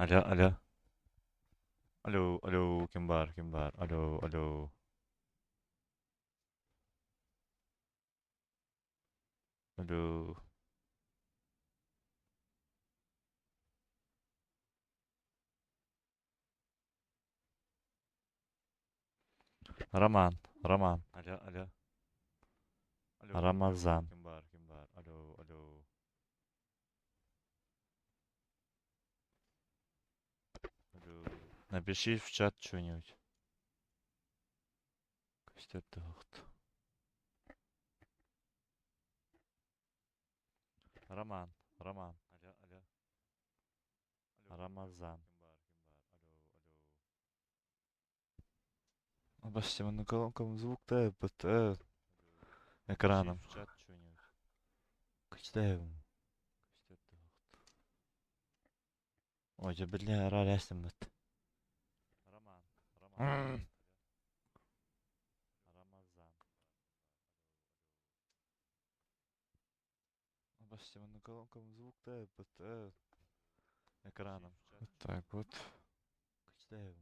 Алло, алло. Алло, алло, ким бар, ким бар? Алло, алло. Алло. Роман, Роман. Алло, алло. Рамазан. Ким бар, ким бар? Алло, алло. Алло. Напиши в чат что-нибудь. Костер. Роман, Роман. Алло, алло. Рамазан. Обожди, на колонкам звук-то под экраном. Качтаем. Ой, я бля, рарясим. Роман, Роман. Рамазан. Обожди, на колонкам звук-то под экраном. Вот так вот. Качтаем.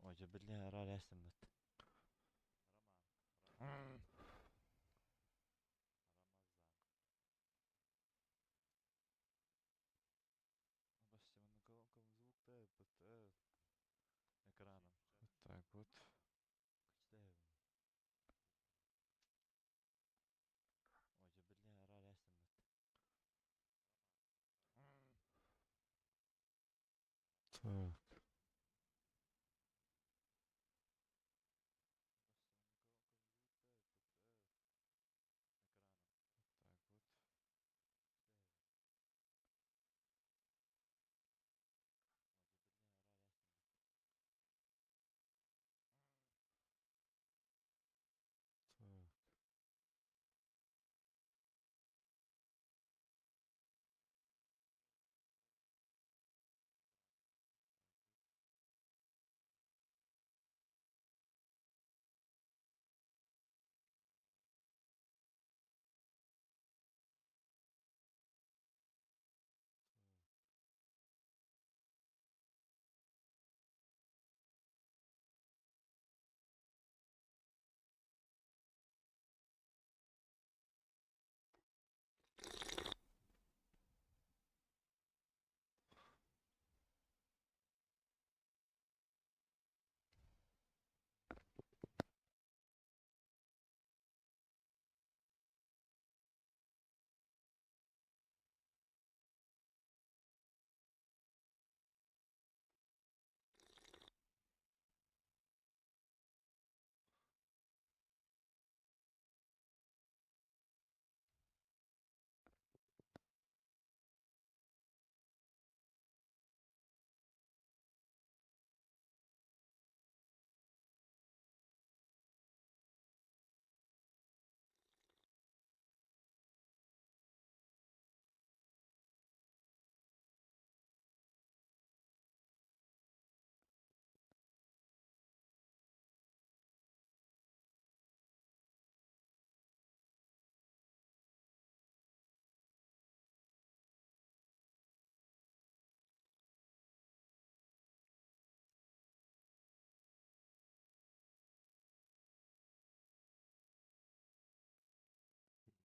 Ой, я бля, рарясим. Вот так вот. Так. Так.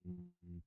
М.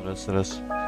Раз, раз. Раз, раз.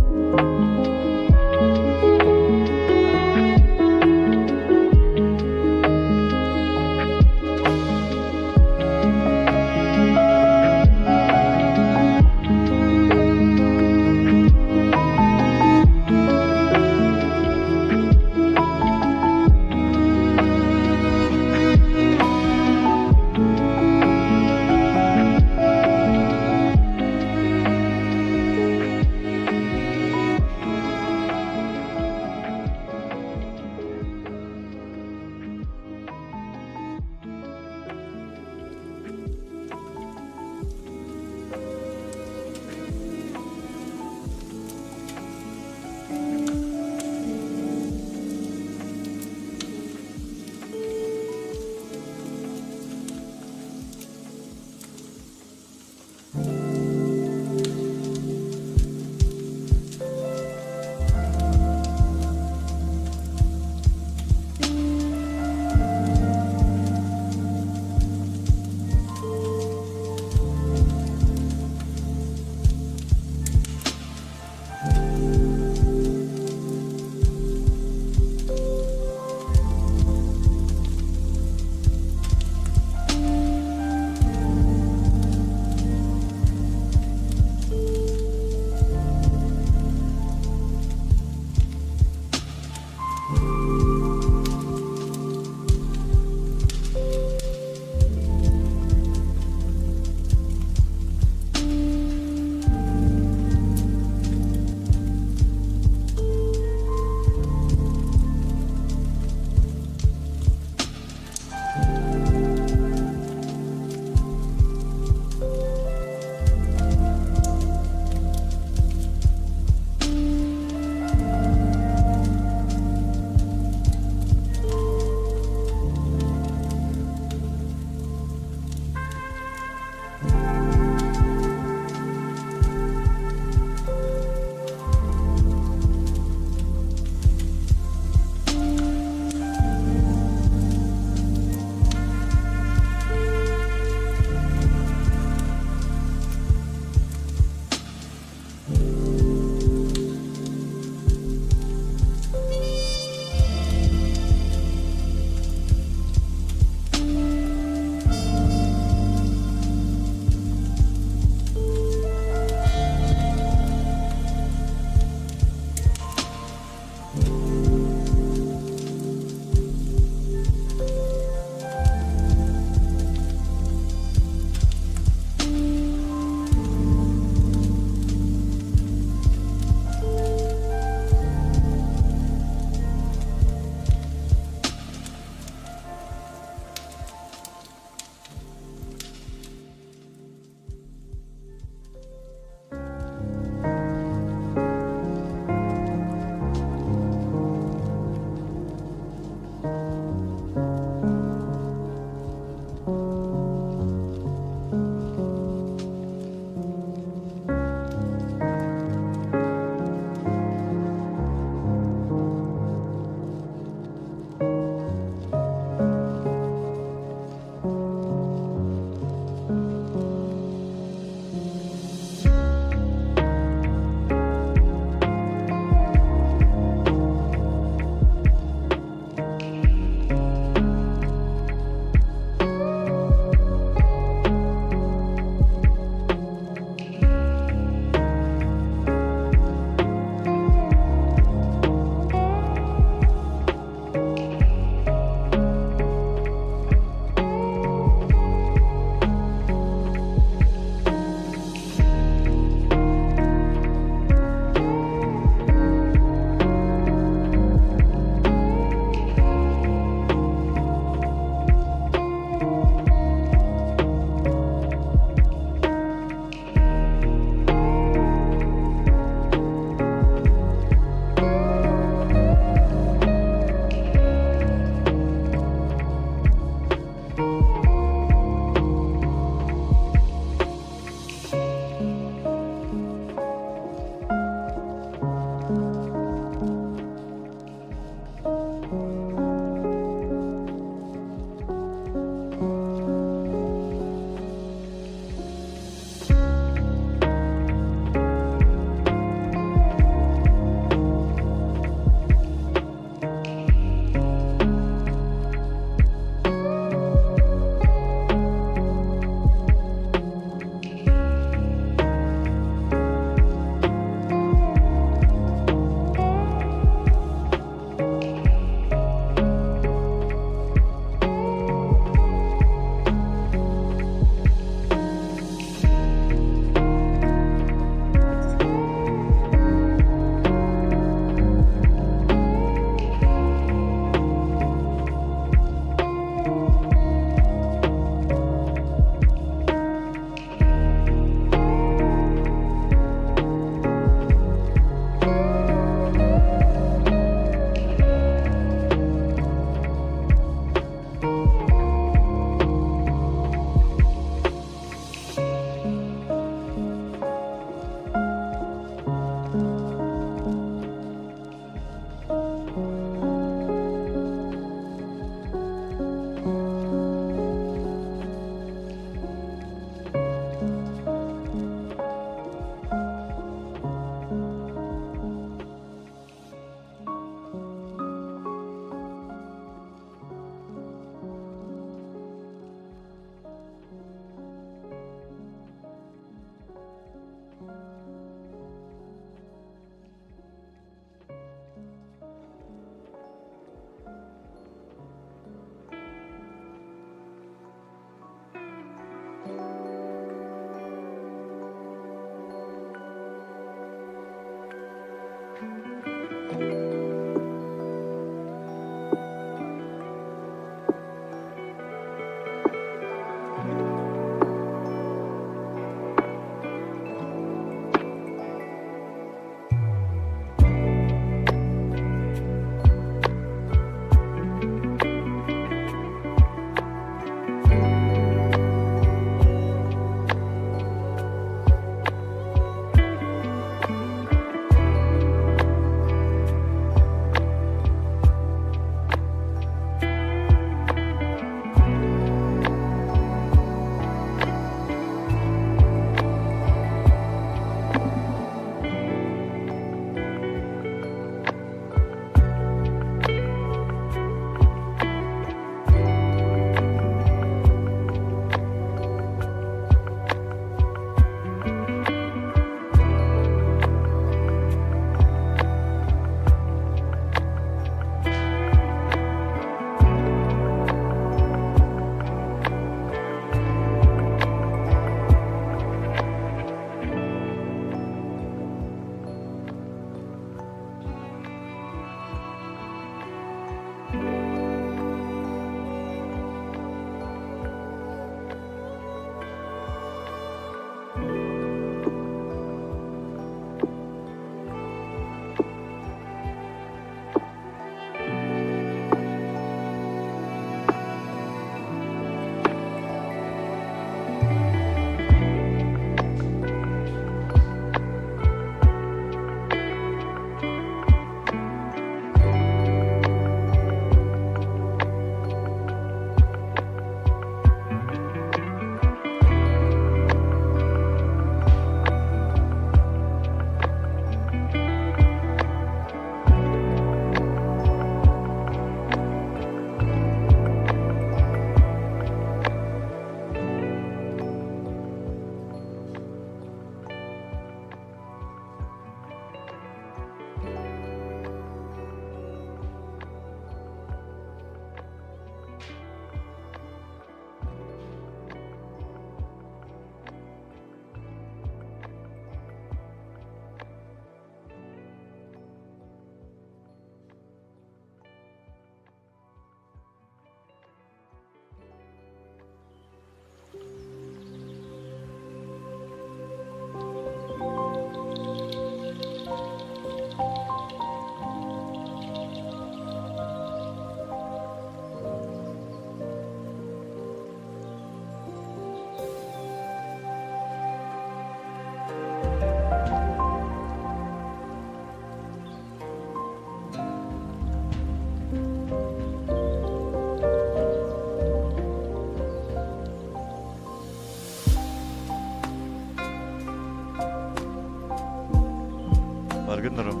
Бааргын Ром.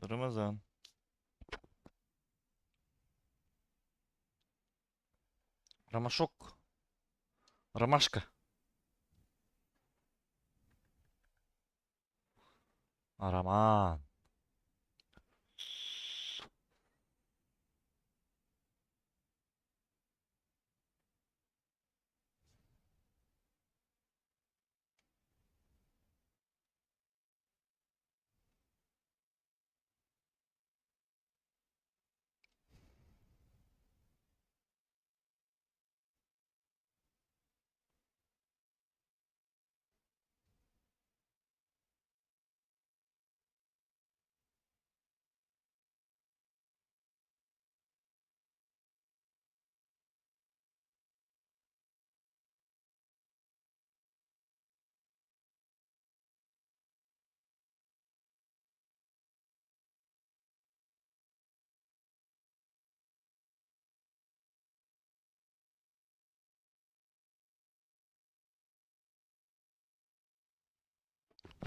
Рамазан. Ромашок. Ромашка. Роман.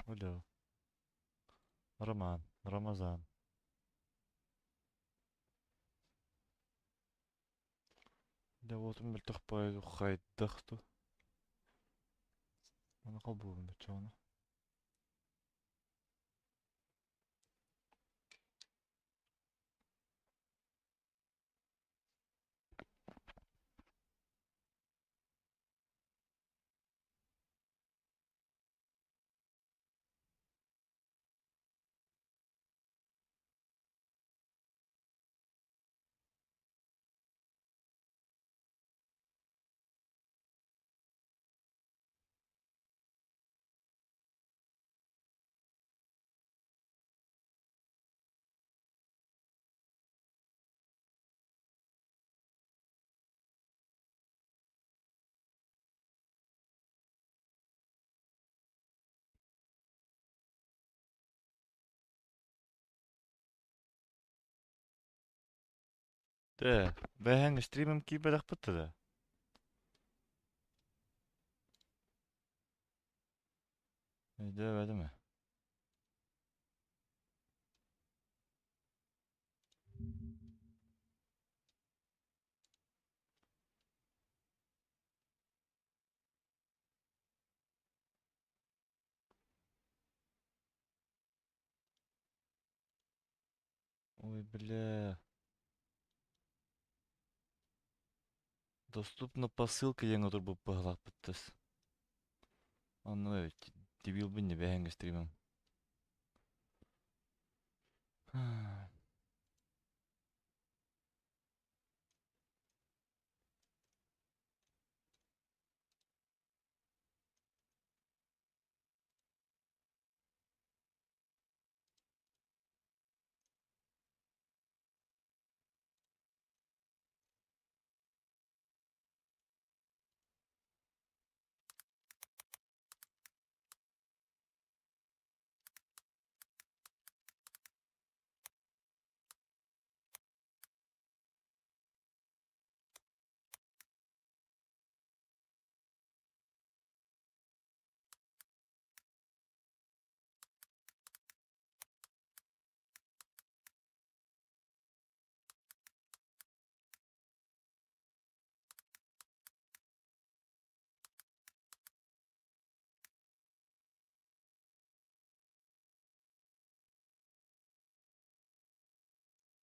Алло. Роман. Рамазан. Дьэ уотум мөлтөх баҕайы хайдах дуу? Аны холбуубун баччаҕына. Дэ, бэһэҥ стримим киирбэтэхпит да? Өйдөөбөтүм ээ. Ой, бля. Доступна посылка диэн отурбут быһалаахпыттас. Онно дебилбин не бэһэҥ стримим.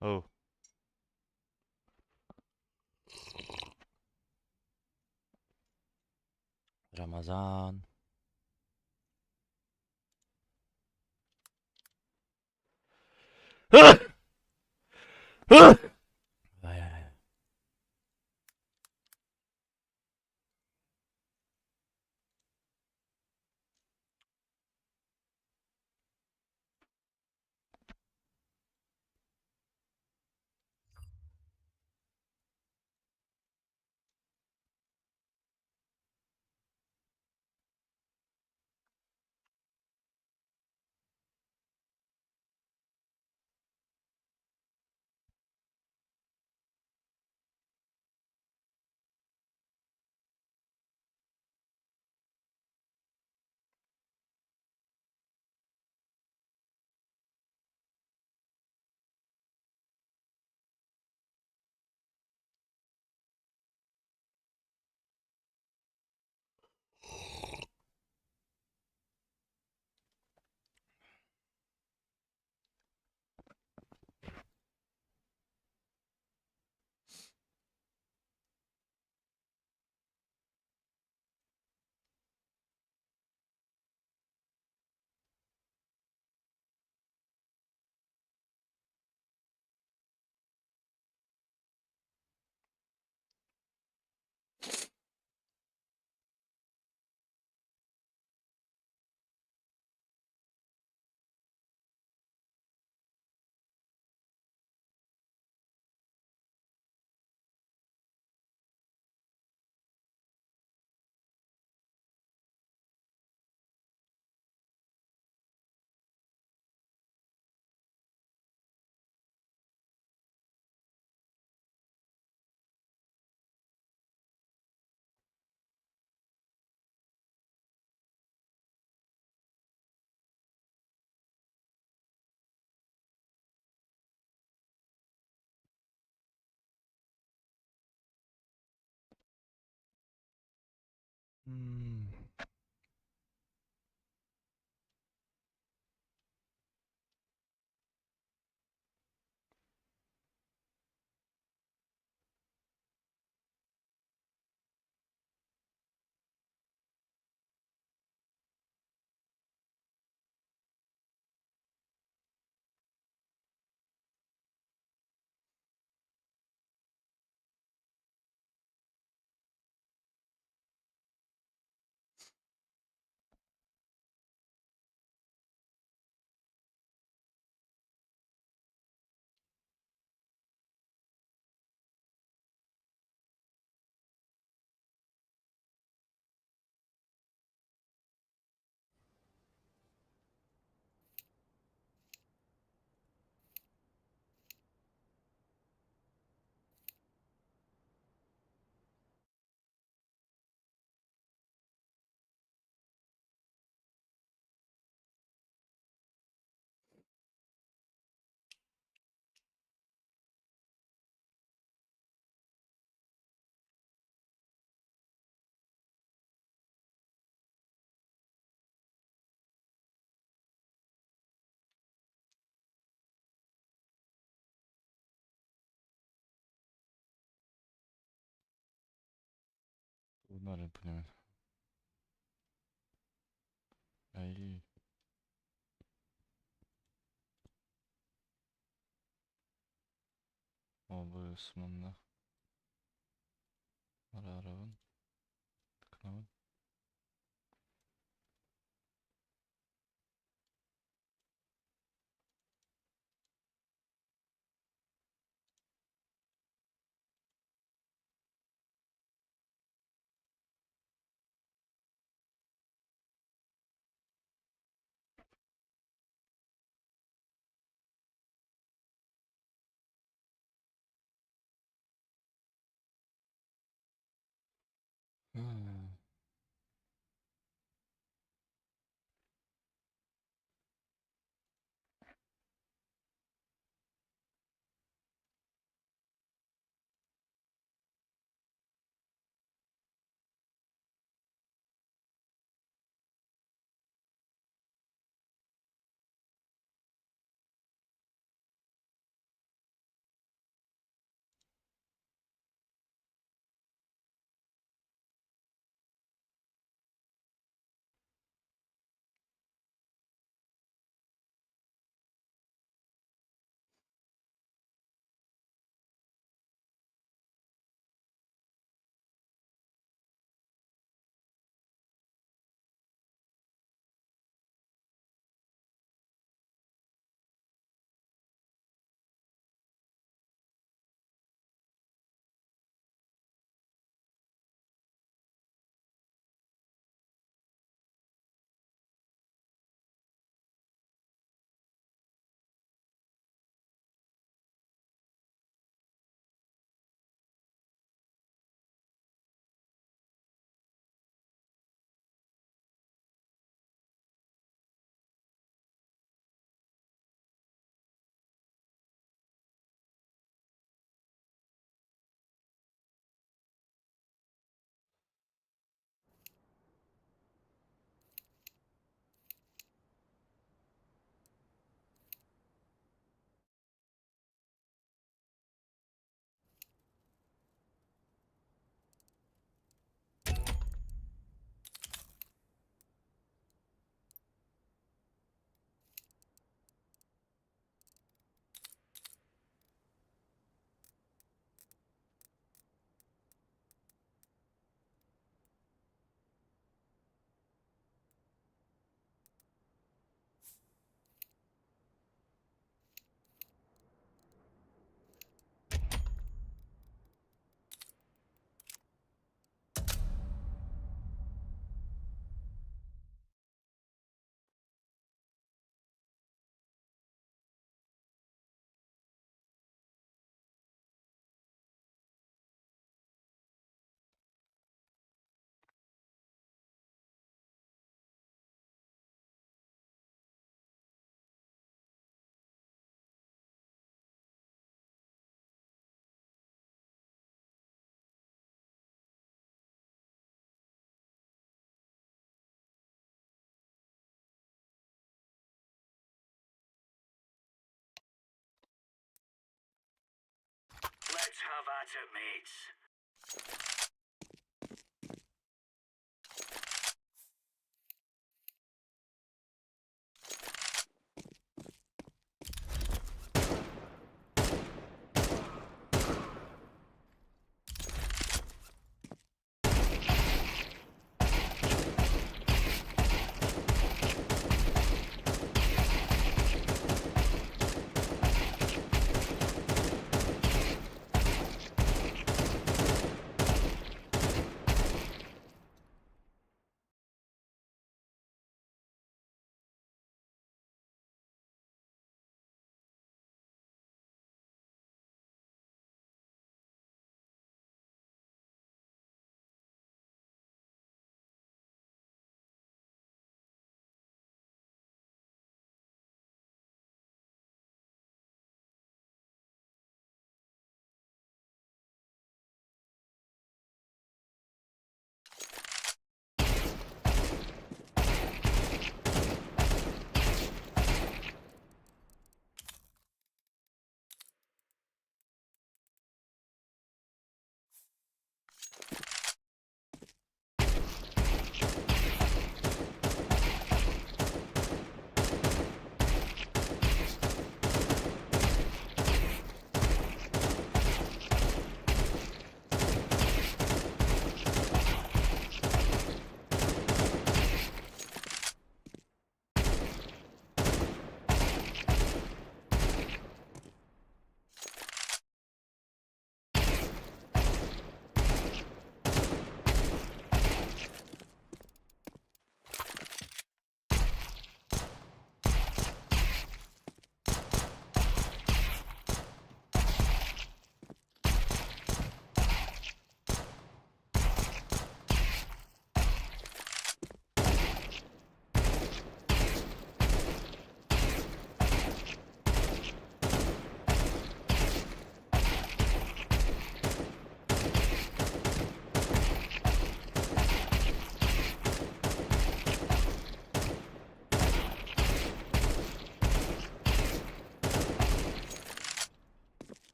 Oh. Ramazan. Ay, ay, ay. М. Тугунарын понимаю. Ай. Обус манна араарабын, гынабын. Hmm.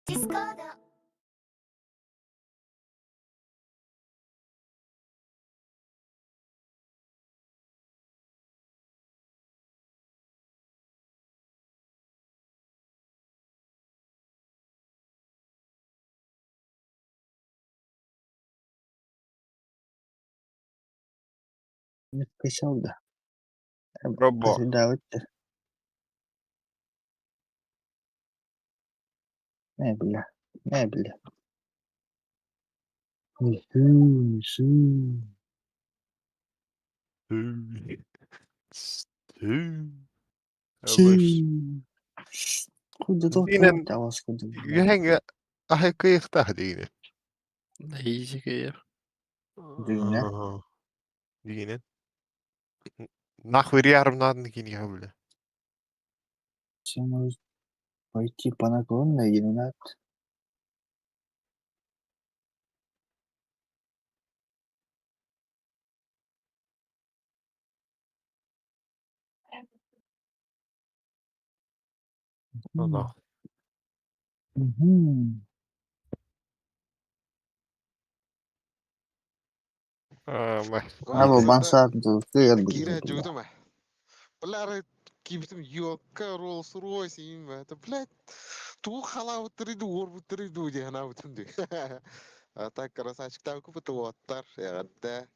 Не скачал, да? Робо. Да, бля. Бля. Динэн үөһэҥҥэ аһы кыйыктаах диигинэн. Нэһиичи кыйар. Дьиҥэ. Диигинэн. Нахуй риарымнаатын киниэхэ бля. Все может пойти по наклонной или нет? Ну Мгм. Абы бансаат кыйар Киирэ дьугутум ээ. Бля, киирбитим ёлка, Роллс Ройс им это, блядь, тугу халаабыттарый дуу, уорбуттарый дуу дии санаабытым дии. А так красавчиктаах купутуоттар, эҕэрдэ.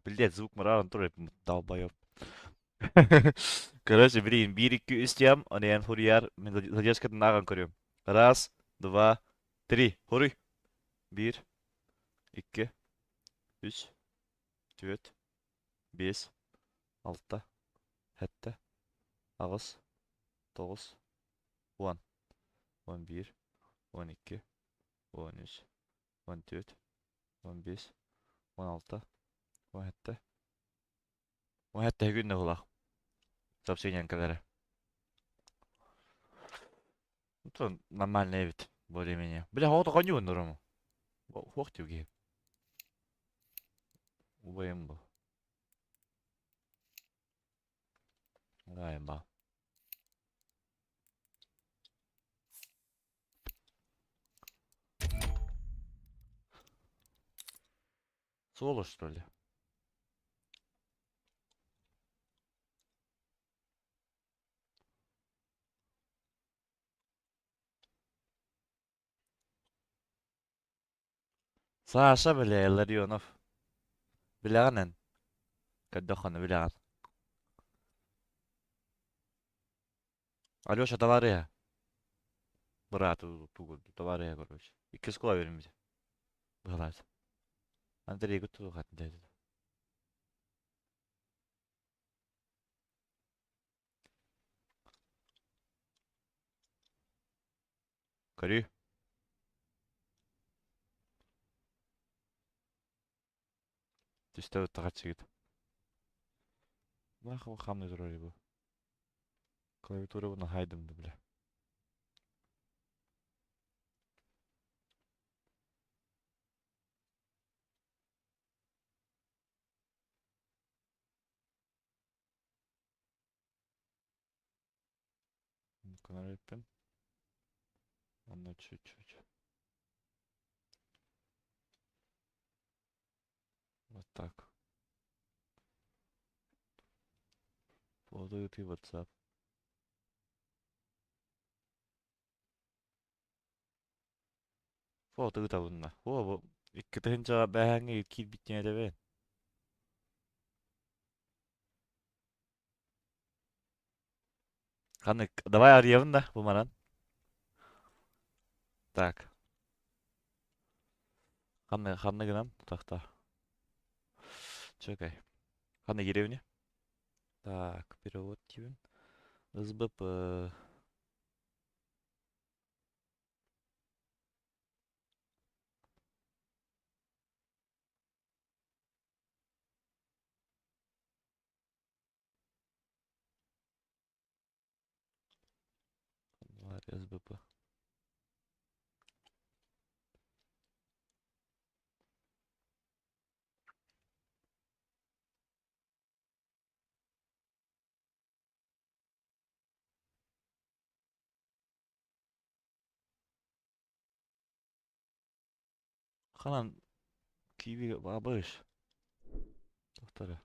Блядь, звук моралын тоже долбоёб. Короче, блин, 1, 2, 3 диэм, онон хоруйар, мин задержкатын ааҕан көрүөм. Раз, два, три. Хоруй. Биир, икки, үс, түөрт, биэс, алта, сэттэ, аҕыс, тоҕус, уон. 11, 12, 13, 14, 15, 16, 17. 17 күн улах. Сообщениеҥ кэлэрэ. Ну, нормальный эбит, более-менее. Бля, оҕото хонньугун нурому. Хуох диуги. Убайым бу. Ба. Соло, что ли? Саша, бля, Илларионов. Билэҕин эн? Көрдөххүнэ билэҕин. Алеша товарыһа. Бырааты тугу товарыһа, короче. Икки школа беремит. Быһалаат. Андрей куту хатын деді. Көрүү. Түстэ тахачыгыт. Нахуй хамны турар бу. Клавиатура буна хайдым да бля. Гынар эбиппин. Онно чуть-чуть. Вот так. Фото ты WhatsApp. Фото ыытабынна. О, бу 2000 бэһээҥҥи киирбиттиэн этэбин. Ханнык, давай арыйабын да бу манан. Так. Ханны, ханны гынан? Тахта. Чөкэй. Ханны киирэбини? Так, перевод диибин. СБП. СБП. Ханан киви абыш. Тохтора.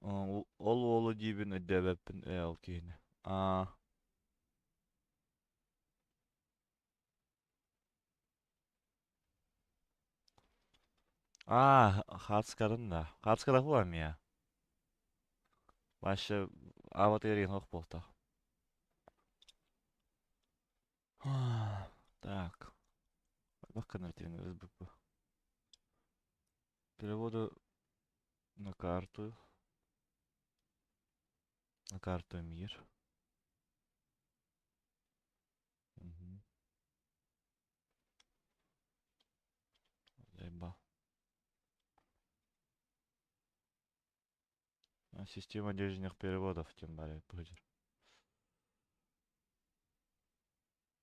Ол уолу диибин өйдөөбөппүн ээ ол киһини. Аа. Аа, хаацкарын да. Хаацкара хуа мия. Вообще аватырин хох буолтах. Так. Бакканар диэн СБП. Переводу на карту. На карту Мир. Угу. Заебал. Система денежных переводов, тем более, будет.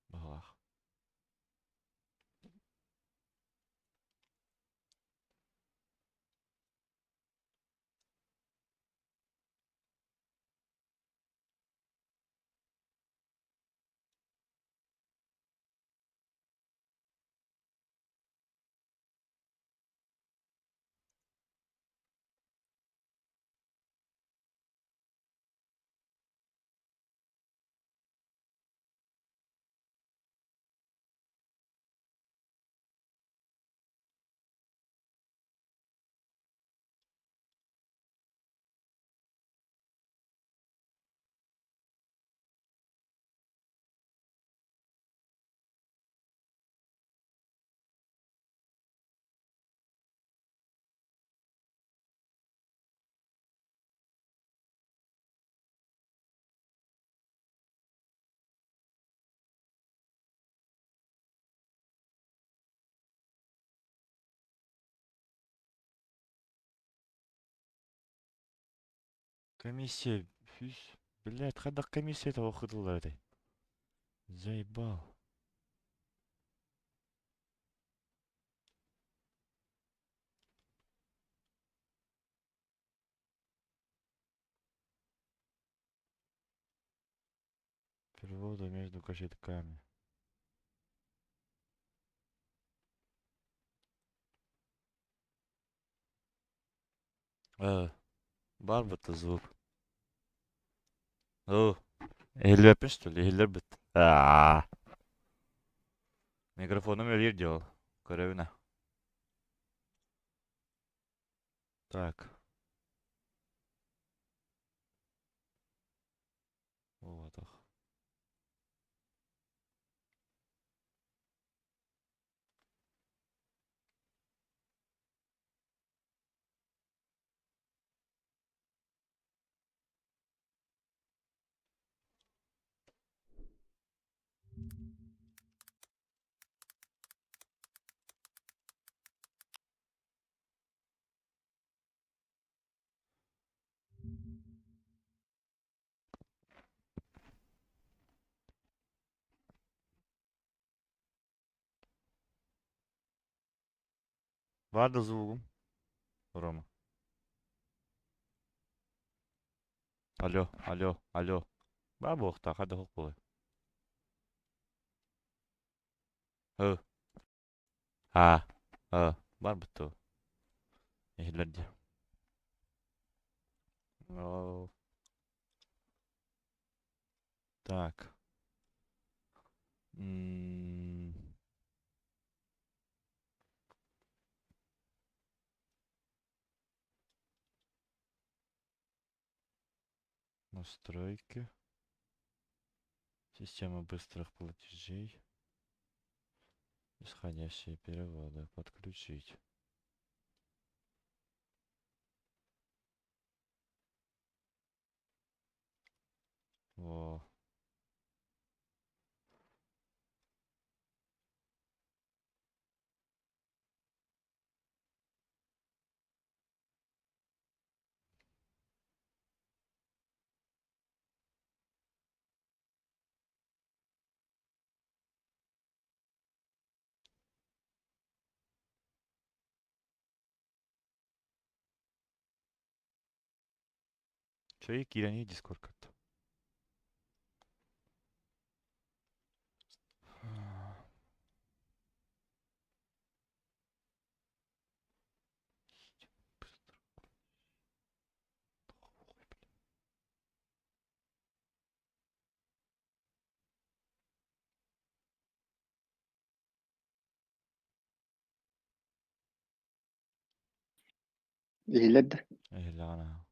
Баҕалаах. Комиссия, фүс, блядь, хайдах комиссия тоҕо этэй? Заебал. Переводы между кошельками. Э, бар бытта звук. О, иһиллибэппин что ли? Иһиллэр бит. Аа. Микрофоном өлүөр делал. Көрөбүн а. Так. Буолбатах. Баар да звугум? Рома. Алло, алло, алло. Баа буолуохтаах, хайдах ох буолуой? Ы. А. Ы. Барбыт дуо? Иһиллэр дии. Оо. Так. М. Настройки. Система быстрых платежей. Исходящие переводы. Подключить. Во. Чэй киирэн Дискордка. Иһиллэр да? Иһиллэҕин аһа.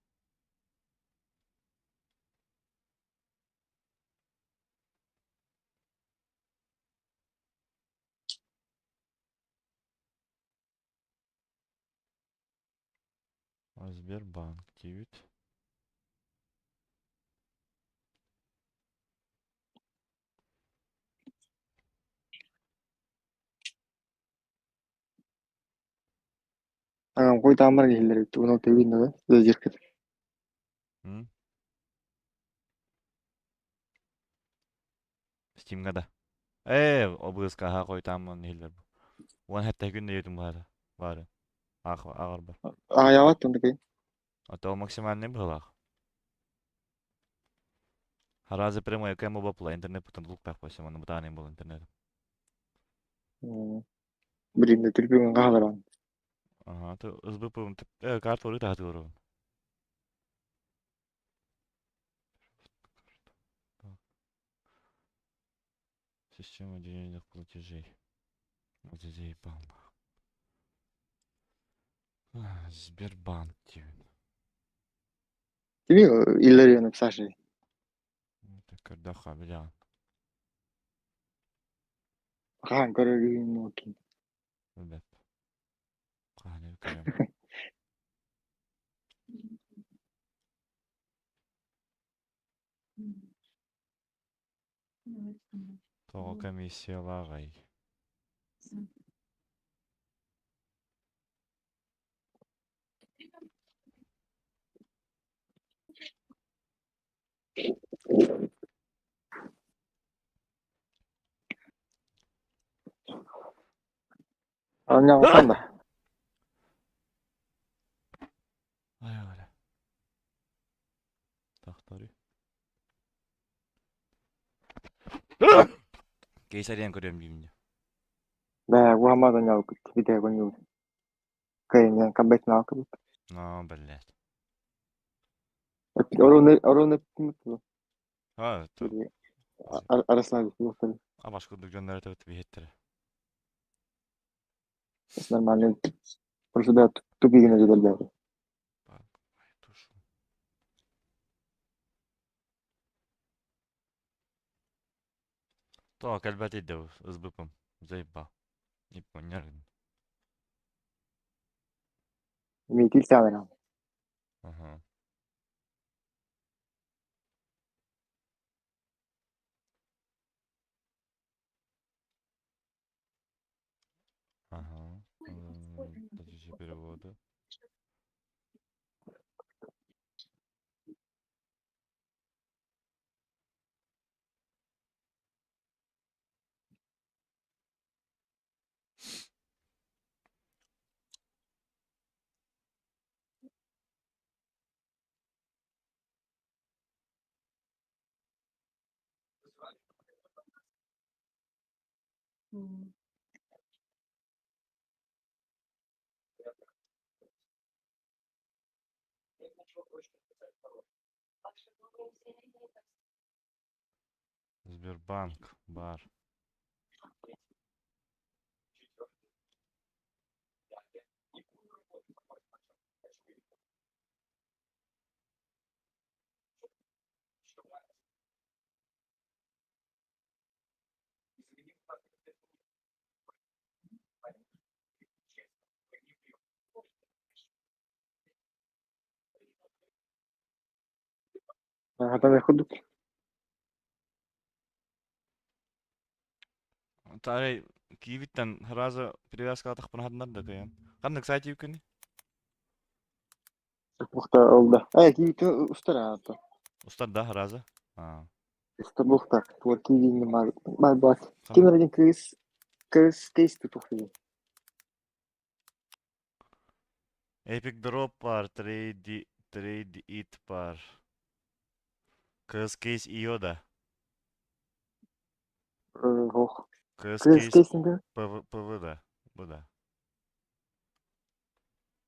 Сбербанк диэбит. Хойутааммар иһиллэр эбит, уонна тэбиин да дьиэркэт. М? Стимҥа да. Ээ, обыска аһа хойутааммын иһиллэр бу. Уон хэттэ күн диэтим баара. Баары. Ааҕарбар. Аҕыйаабат тындыкый. А то максимальный быһылаах. Харазы прямой кэм бопла интернет потом луктах пойсем, оны бутаанын был интернет. Билинде түрпүгүн хааларан. Ага, то СБП карта уры таһатыгырын. Система денежных платежей. Вот заебал нахуй. Сбербанк диэн. Кими Илларионов Саша? Это көрдөххө билэҕин. Хаан көрөрүн окей. Билбэт. Хаһан көрөм. Тоҕо комиссиялааҕай? Аанньаҕыттан да? Айаҕара. Тохтору. Кейсариян көрүөм диибин дии. Бээ, уһаммат аанньаҕыккыт бүтэ конньуут. Кыайан камбэт наалкыбыт. Но, блядь. Орон эппит А, то Арыслан абаш курдук дьоннор этебит биһиттэрэ. Нормально. Просто да тупигин ожидали. Так, тушу. То, кэлбэт идэв СБП-м. Заебал. Не понял. Митил саамена. Ага. Ага. Платежи переводы. Сбербанк баар. Хатан курдук. Арай киивиттэн сразу привязкалаатахпына ханнар да кыйан. Ханнык сайт юккүнүй? Бухта ол да. Э, киви устар аата. Устар да сразу? Аа. Устар бухта. Туор киви бар бар бар. Ким Ханнык? эрэ кыыс кыыс кейс тутух дии. Epic Drop бар, Trade, Trade It бар. Кыыс Case IO да. Ох. Кыыс Кыыс Case кейсинде. PV, PV да. Бу да.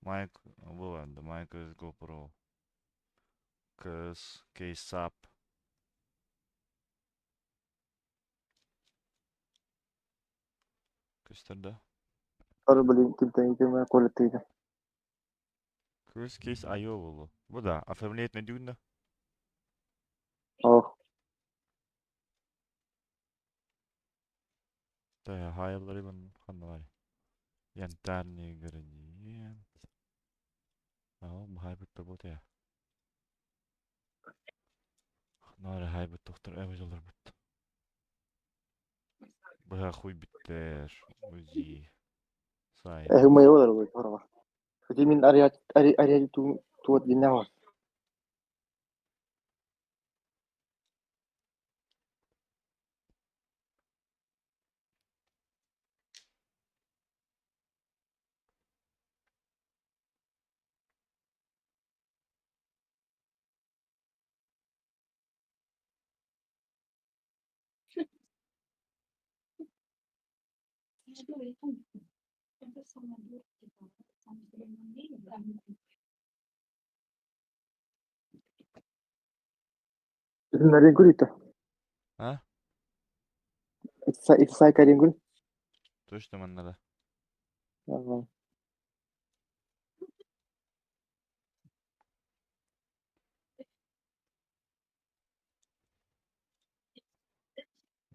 Майк, бу бар да. Майк GoPro. Кыыс Case Up. Көстөр да. Ор блин кимтэн ким коллективде. Кыыс Case IO болу. Бу да. Оформление дүгүн да. Ох. Да, хайалары бан ханна бар. Янтарный градиент. Аа, бу хайбыт бу те. Нары хайбыт доктор эбэ бут. Быха хуй биттер. Узи. Сайт. Э, мы его дорогой, хорова. Хотя мин ариат ари ари ту туот динна бар. Нарин курита. А? Итсай карин кури. Точно манна да. Ага.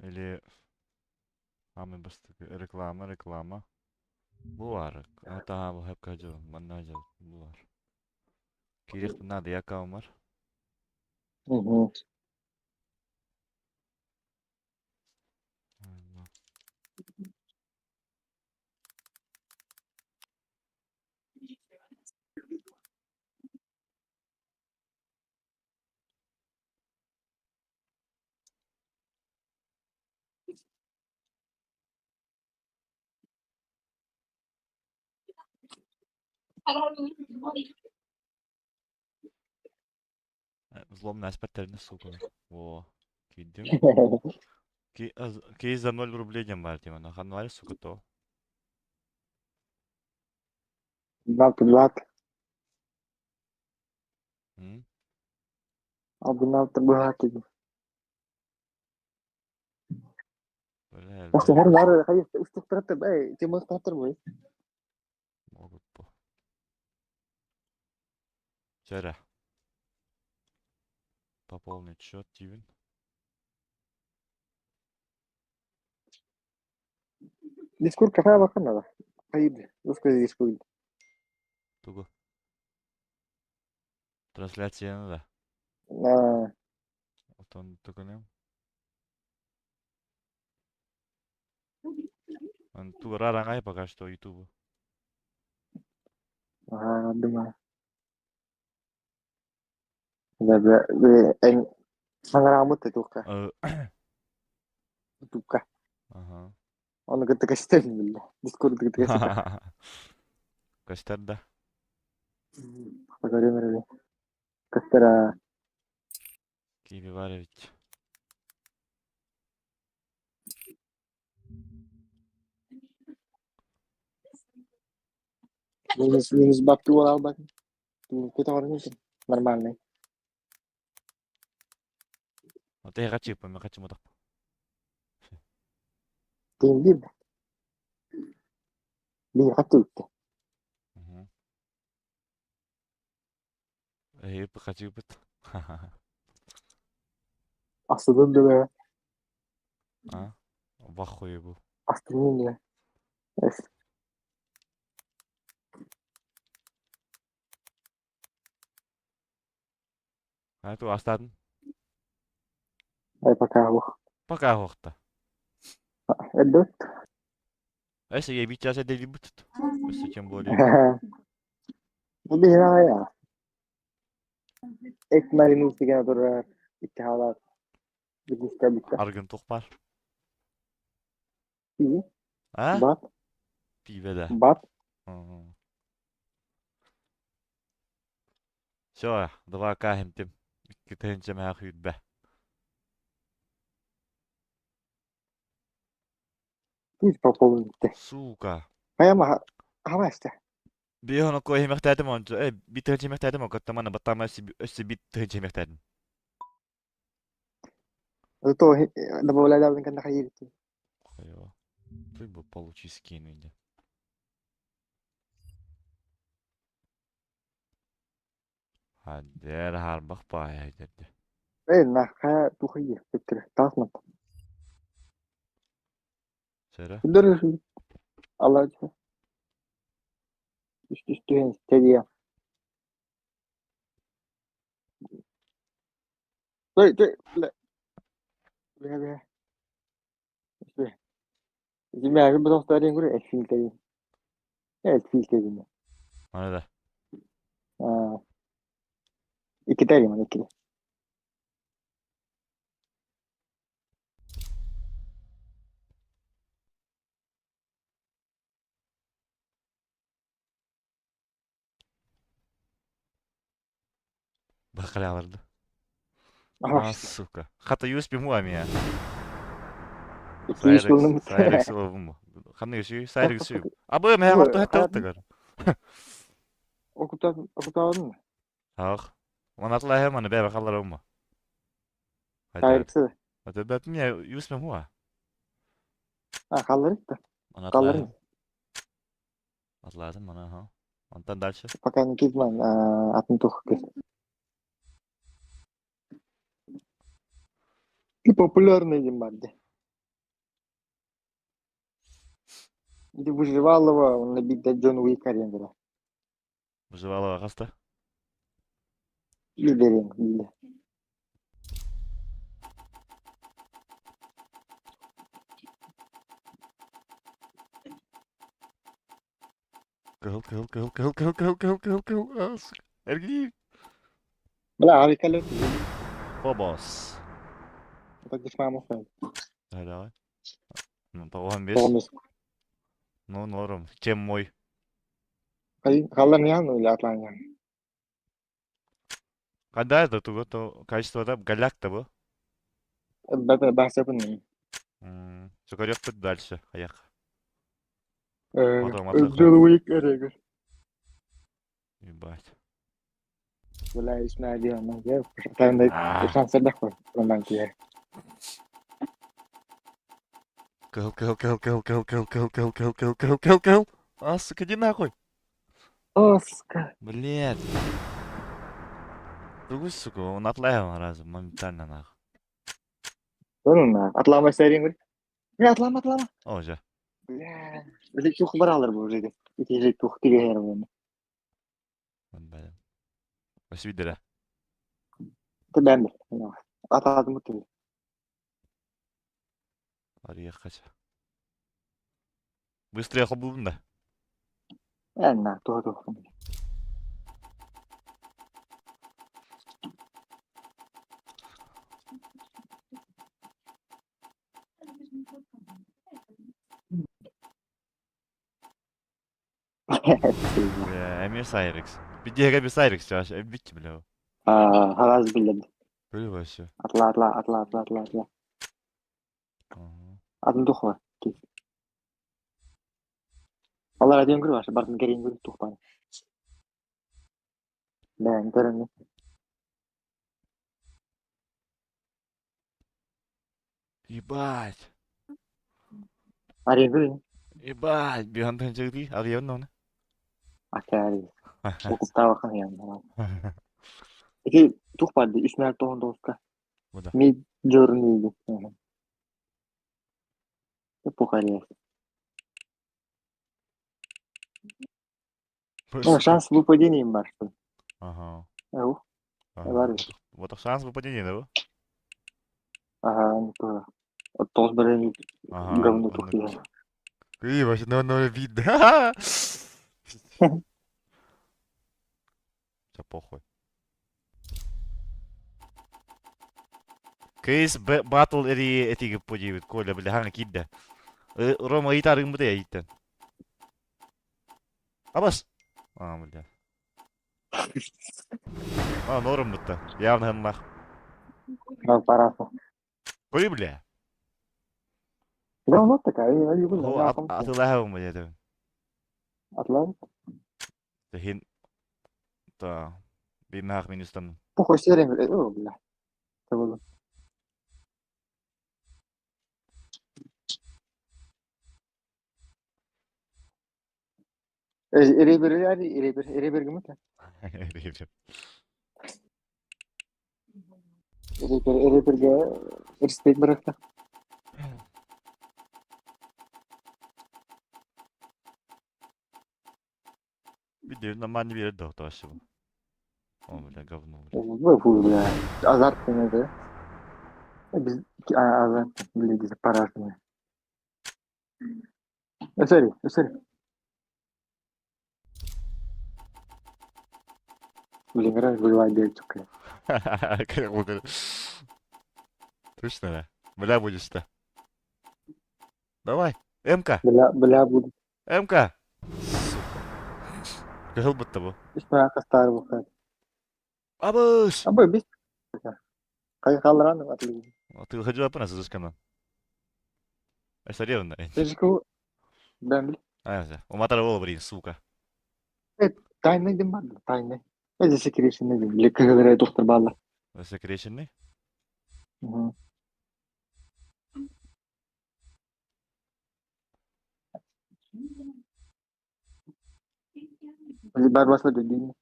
Или Ами бастык реклама, реклама. Бу бар. Ата бу хеп кажы, манна жыл. Бу бар. Кирих надо я каумар. Угу. Взломная аспектерне сука. Во. Кидим. Ки за 0 рублей дем бар тема. Ханвари сука то. Бат бат. М? Абунал табыгаты. Бля, Ох, элбэх хор бар хай устуктар бай, тема стартер бай. могут бу. Чара. Пополнить счет тивин. Дискурд кафе бакын да. Хайд, русский дискурд. Тугу. Трансляция да. На Отон тукунем. Ту рарангай пока что ютубу. Ага, думаю. Да, да, эн саңарамыт тука. Тука. Ага. Оны кытта кестен биле. Дискурд кытта кестен. Костер да. Поговорим ребят. Костера. Киви Варевич. Минус, минус бабки уол албатын. Көтөҕөрүн нормальный. Вот я хочу, мы хотим вот так. Тиин биир биир хатты үттэ. Эй, хочу быт. Астыдын да А? Вахуй был. Астынын да. А ту астадын? Ай пока ох. Пока охта. Эддот. Эсе я бит я дели бут. Өссө тем более. Бу биһиэхэ я. Эт маринус деген турар икки хаалаат бизнеска бүтэ. Аргын тух бар. Пи. А? Бат. Пиво да. Бат. Все, 2К хемтим. Икки тыһыынча мэһэх үүрбэ. Пусть пополните. Сука. Хайа хамаста. Биһон окко иһимэхтээтим ончу. Э, бит тыһыынча иһимэхтээтим окко мана баттама өссө бит тыһыынча иһимэхтээтим. То добавляли кanda хайырты. Хайа. Ты бы получи скин инде. Хадер харбах пая деді. Э, на ха тухайы битер. Тасмат. Сера? Дөр Алла үст үстү тедия. Ой, ой, бля. Бля, бля. Бля. Зимя, бу достарын көрө эфил тедин. Эфил тедин. Мана да. А. Икки тедин, икки. Бакалаврды. А, сука. Хата USB муамия. Сайрекс, Сайрекс ловым. Ханы үсүй, Сайрекс үсүй. Абы, мэ хатты хатты хаттыгар. Окутан, окутан. Ах. Манатла хэ маны бэбэ халлар умма. Сайрекс. Ата бэп мне USB муа. А, халлар да. Халлар. Атладым мана, ха. Онтан дальше. Пока не кизман, атын тух. И популярный Зимбабве. Иди Выживалова, он набит Джон Уик арендера. Выживалова хаста? Илдерин, илде. Кыһыл, кыһыл, кыһыл, кыһыл, кыһыл, кыһыл, кыһыл, кыһыл, кыһыл. А, сука. Эргий. Бля, авикалет. Фобос. Так маму файл. Давай, давай. Ну, тоҕуһан бес. Тоғыз. Ну, норм. Чем мой? Халлар ян или атлан ян? Когда это туго то качество да голяк то бу. Бата бахсапын. Сукарёк дальше. Аяк. Джон Уик эрегер. Ебать. Бля, исна диана. Я там да шанс дах роман кия. Кыл, кыл, кыл, кыл, кыл, кыл, кыл, кыл, кыл, кыл, кыл, кыл, кыл. А, сука, иди нахуй. О, сука. Блядь. Другой, сука, он отлавил разом, моментально нахуй. Ну, атлама сериң. Бля, атлама, атлама. О, же. Бля. Бля, тух баралар бу уже. Ити же тух тиге хер бу. Бля. Ось видели. Тебәм. Атадым бу. Ария хача. Быстрее хоббун да. Энна, тух тух. Бля, Эмир Сайрекс. Бидега би Сайрекс, чаш, бит, бля. А, хараз билем. Бля, вообще. Атла, атла, атла, атла, атла, атла. Атын тухва. Алар один көрү башы бардын керин көрү тухпан. Бән көрүнү. Ебать. Арен көрү. Ебать, бихантан чыгды, арыйан оны. Акари. Окуптаабакан ян. Ити тух барды 3 мәрт 99-ка. Бу да. Mid Journey. Пухария. Ну, шанс выпадения бар, что. Ага. Ау, Ага. бар. Вот шанс выпадения, да? Ага, не то. Тоғыз бір Ага. говно тухли. И вообще, ну, ну, видно. Все похуй. Кейс батл эри этиги подивит, Коля, бля, хана кидда. Рома итарың бу да иттен. Абас. А, бля. А, норм бутта. Явно ханлах. Парафа. Кой, бля. Говно такая, я не Хо, буду. атылаһым бля. Атлан. Хин. Та. Бимах минустан. Похуй серия, о, бля. Это было. Эребер, эребер, эребер кім это? Эребер, эреберге респект барахта. Видео нормально берет да, вообще. О, бля, говно, бля. Ой, фу, бля. Азарт да? Без азарт, блядь, парашный. Сори, сори. Блин, раз была бельчука. Как будто. Точно, да? Бля, будешь-то. Давай, МК, Бля, бля, буду. МК. Сука. Кыһыл бутта бу. Ишмә кастар бу. Абыш! Абы бис. Кай халран атлы. Ты ходила по нас изысканно. Серьезно. Тежку. Бәм. А, уматар бол, блин, сука. Тайны дим бар, тайны. Эзи секретный дим. Леккәләр доктор балла. Секретный? Угу. Бар басла дим.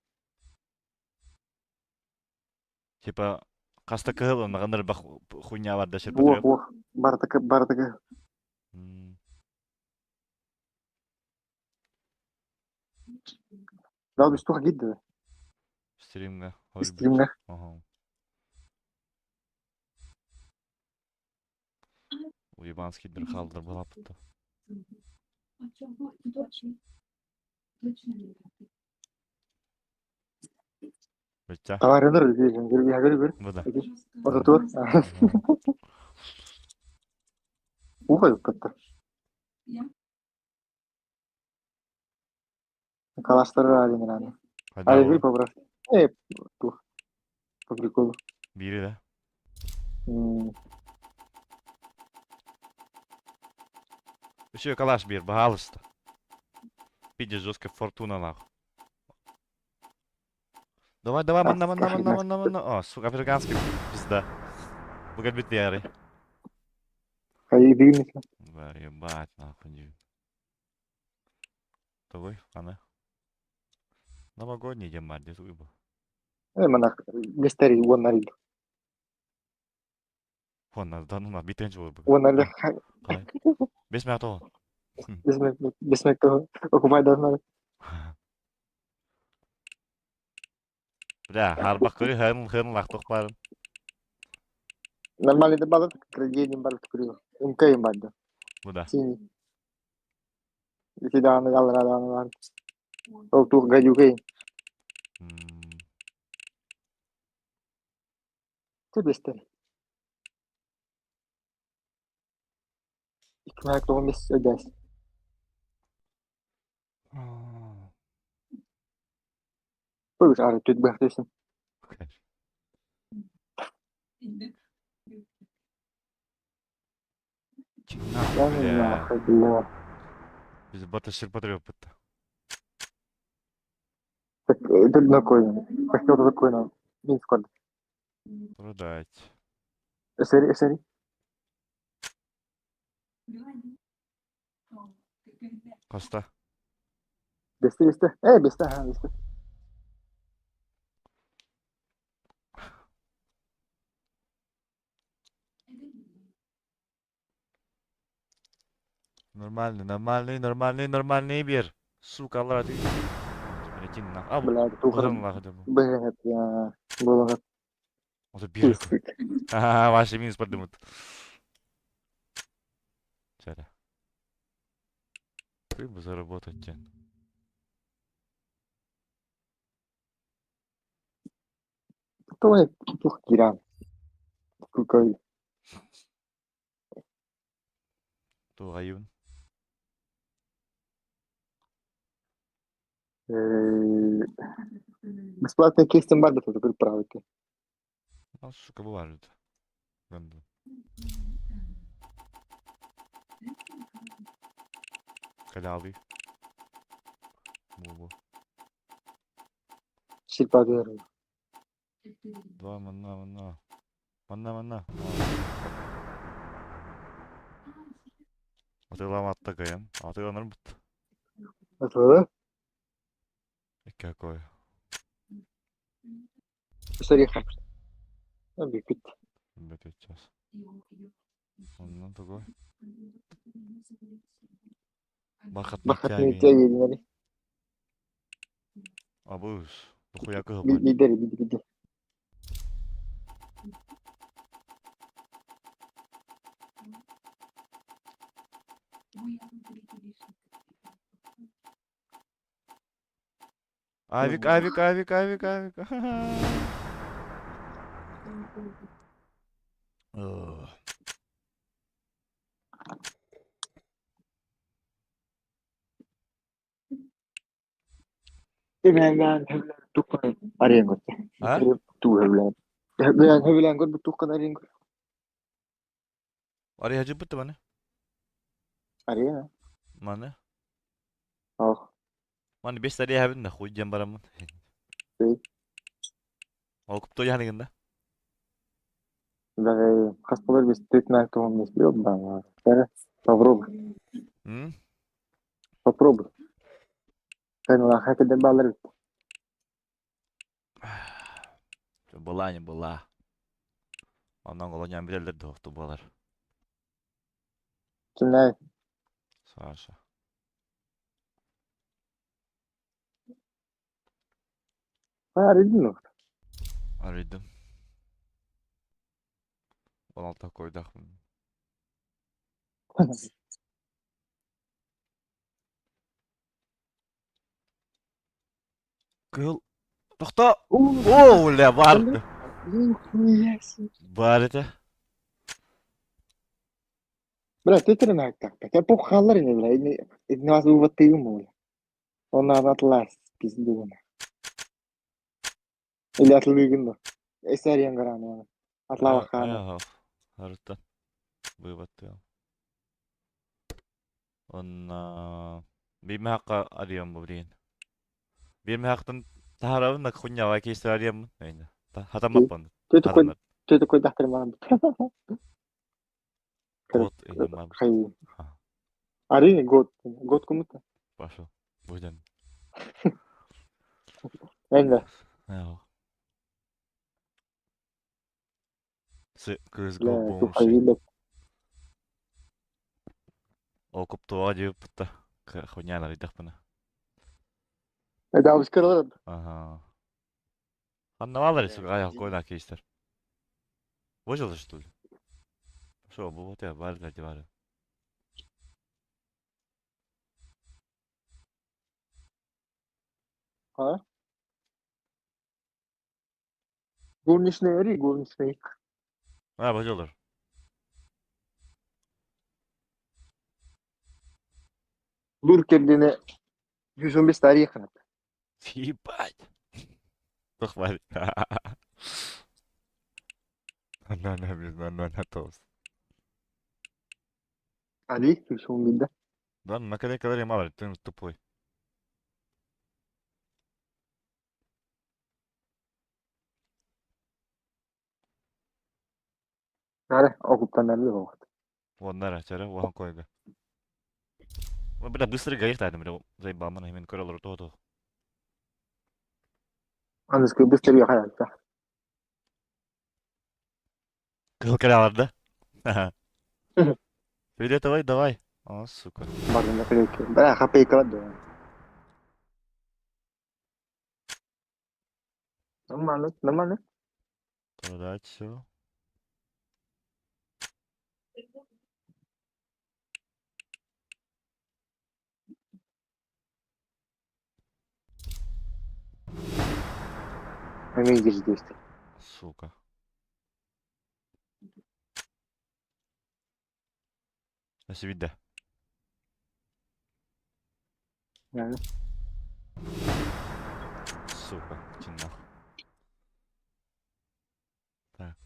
Типа, хаста кыһыл, нагыныр бах хуйня бар да Ох, ох, бартык, бартык. Да, бистух гидде. Стримга. Стримга. Ага. Уебанский дырхалдыр была бутта. Бітті. Товарыныр, я говорю, говорю. Бұда. Вот тур. Ухо как-то. Калаштар алин рано. А я побрал. Тух. По приколу. Бири, да? Еще калаш бир, пожалуйста. Пиздец, жесткая фортуна, нахуй. Давай, давай, манна, манна, манна, манна, манна. О, сука, африканский пизда. Бугат яры. Да, ебать, нахуй. Давай, ана. Новогодний день, мать, где был. Манах, мистери, вон нарид. Вон, да, ну, на, битенч был. Вон нарид. Бесмятого. Бесмятого. Окупай должна. Бля, харбақ көрі, хырын, хырын лақтық барын. Нормально да балык, кредит балык көрі. Үмкейін барды. Бұда. Синий. Ити дааны алыр дааны бар. Ол тух гадюкейін. Ты бестер. Икмәк тоғын бес өдәс. Бөгүс ары түт бәхтесин. Бля. Бля. Biz бата ширпотреб бытта. Такой, хотел такой на Минск. Продать. Сори, сори. Коста. Бесте, бесте. Бесте, ага, бесте. Нормальный, нормальный, нормальный, нормальный бер. Сука, алла ты. Блядь, на. А, Блядь, бузан лахы деп. Блядь, я... Было Ото бир. Ага, ваши минус подымут. Чара. Ты бы заработать тен. Кто тух киран? Какой? Тугаюн. Бесплатный кейс бар да тут правити. Ну, сука, бывает. Гандон. Каляли. Бубу. Шилпадыр. Два манна, манна. Манна, манна. Атыламатта кайын. Атыланыр бут. Атылы? Какой? Сори хапшт. Бикит. Бикит сейчас. Оннан такой. Бахатный Бахатный тяги. Абыз. Дохуя кыһыл. Бидер, бидер, бидер. Авик, авик, авик, авик, авик. А? Ари хажы бутты маны? Арена. Маны? Ох. Маны 5 ари хабын да хуй жан барамын. Окуп той ханыгында. Даже хас болар без төт мәк туган без билет Попробуй. М? Попробуй. Sen хакеде балар. Была не была. Онан голонян билелер дохту болар. Кимнәй? Саша. Арыдың ну. Арыдым. 16 койдахмын. Кыл. Тохто! О, бля, бар. Бар это. Бля, ты тренак так. Я пухалар не, бля, не не вас выводты бля. Он атлас пизду. Или атлыгын да. Эсәриен гараны. Атлава хана. Харыта. Выводты. Он бирме хакка арыям бу билген. Бирме хактан таһарабын да хуйня кейстер арыям. Эйне. Хатамаппын. Ты такой, ты такой доктор мам. Год или мам. Хай. Ари год. Год кому-то. Пошел. Будем. Энде. Кыз го Окуп туа дип бутта. Хуйня нарыдахпына. Да, ускорил. Ага. Аннавалар сука, аяк койна кейстер. Выжил что ли? Шо, бу вот я бар для бар. А? Горничная ари, горничная. А, выжилдыр. Луркердене 115 тарихын. Ебать. Похвали. На на на на на тост. Али 111. Да, наклейкалар мало, ты тупой. Аре, окуптаннарды вот. Уоннара, чара, уохан койга. Бля, быстро гаих тайдым, бля, заебал, мана, мен көрөлөр то Аныскы быстро ехать. Кыл кэлэ да? Привет, давай, давай. О, сука. Бардым наклейки. Бля, хапейка да. Нормально, нормально. Продать все. Эмиэ действие. Сука. Өсүбүйдэ. Сука, чиннах. Так.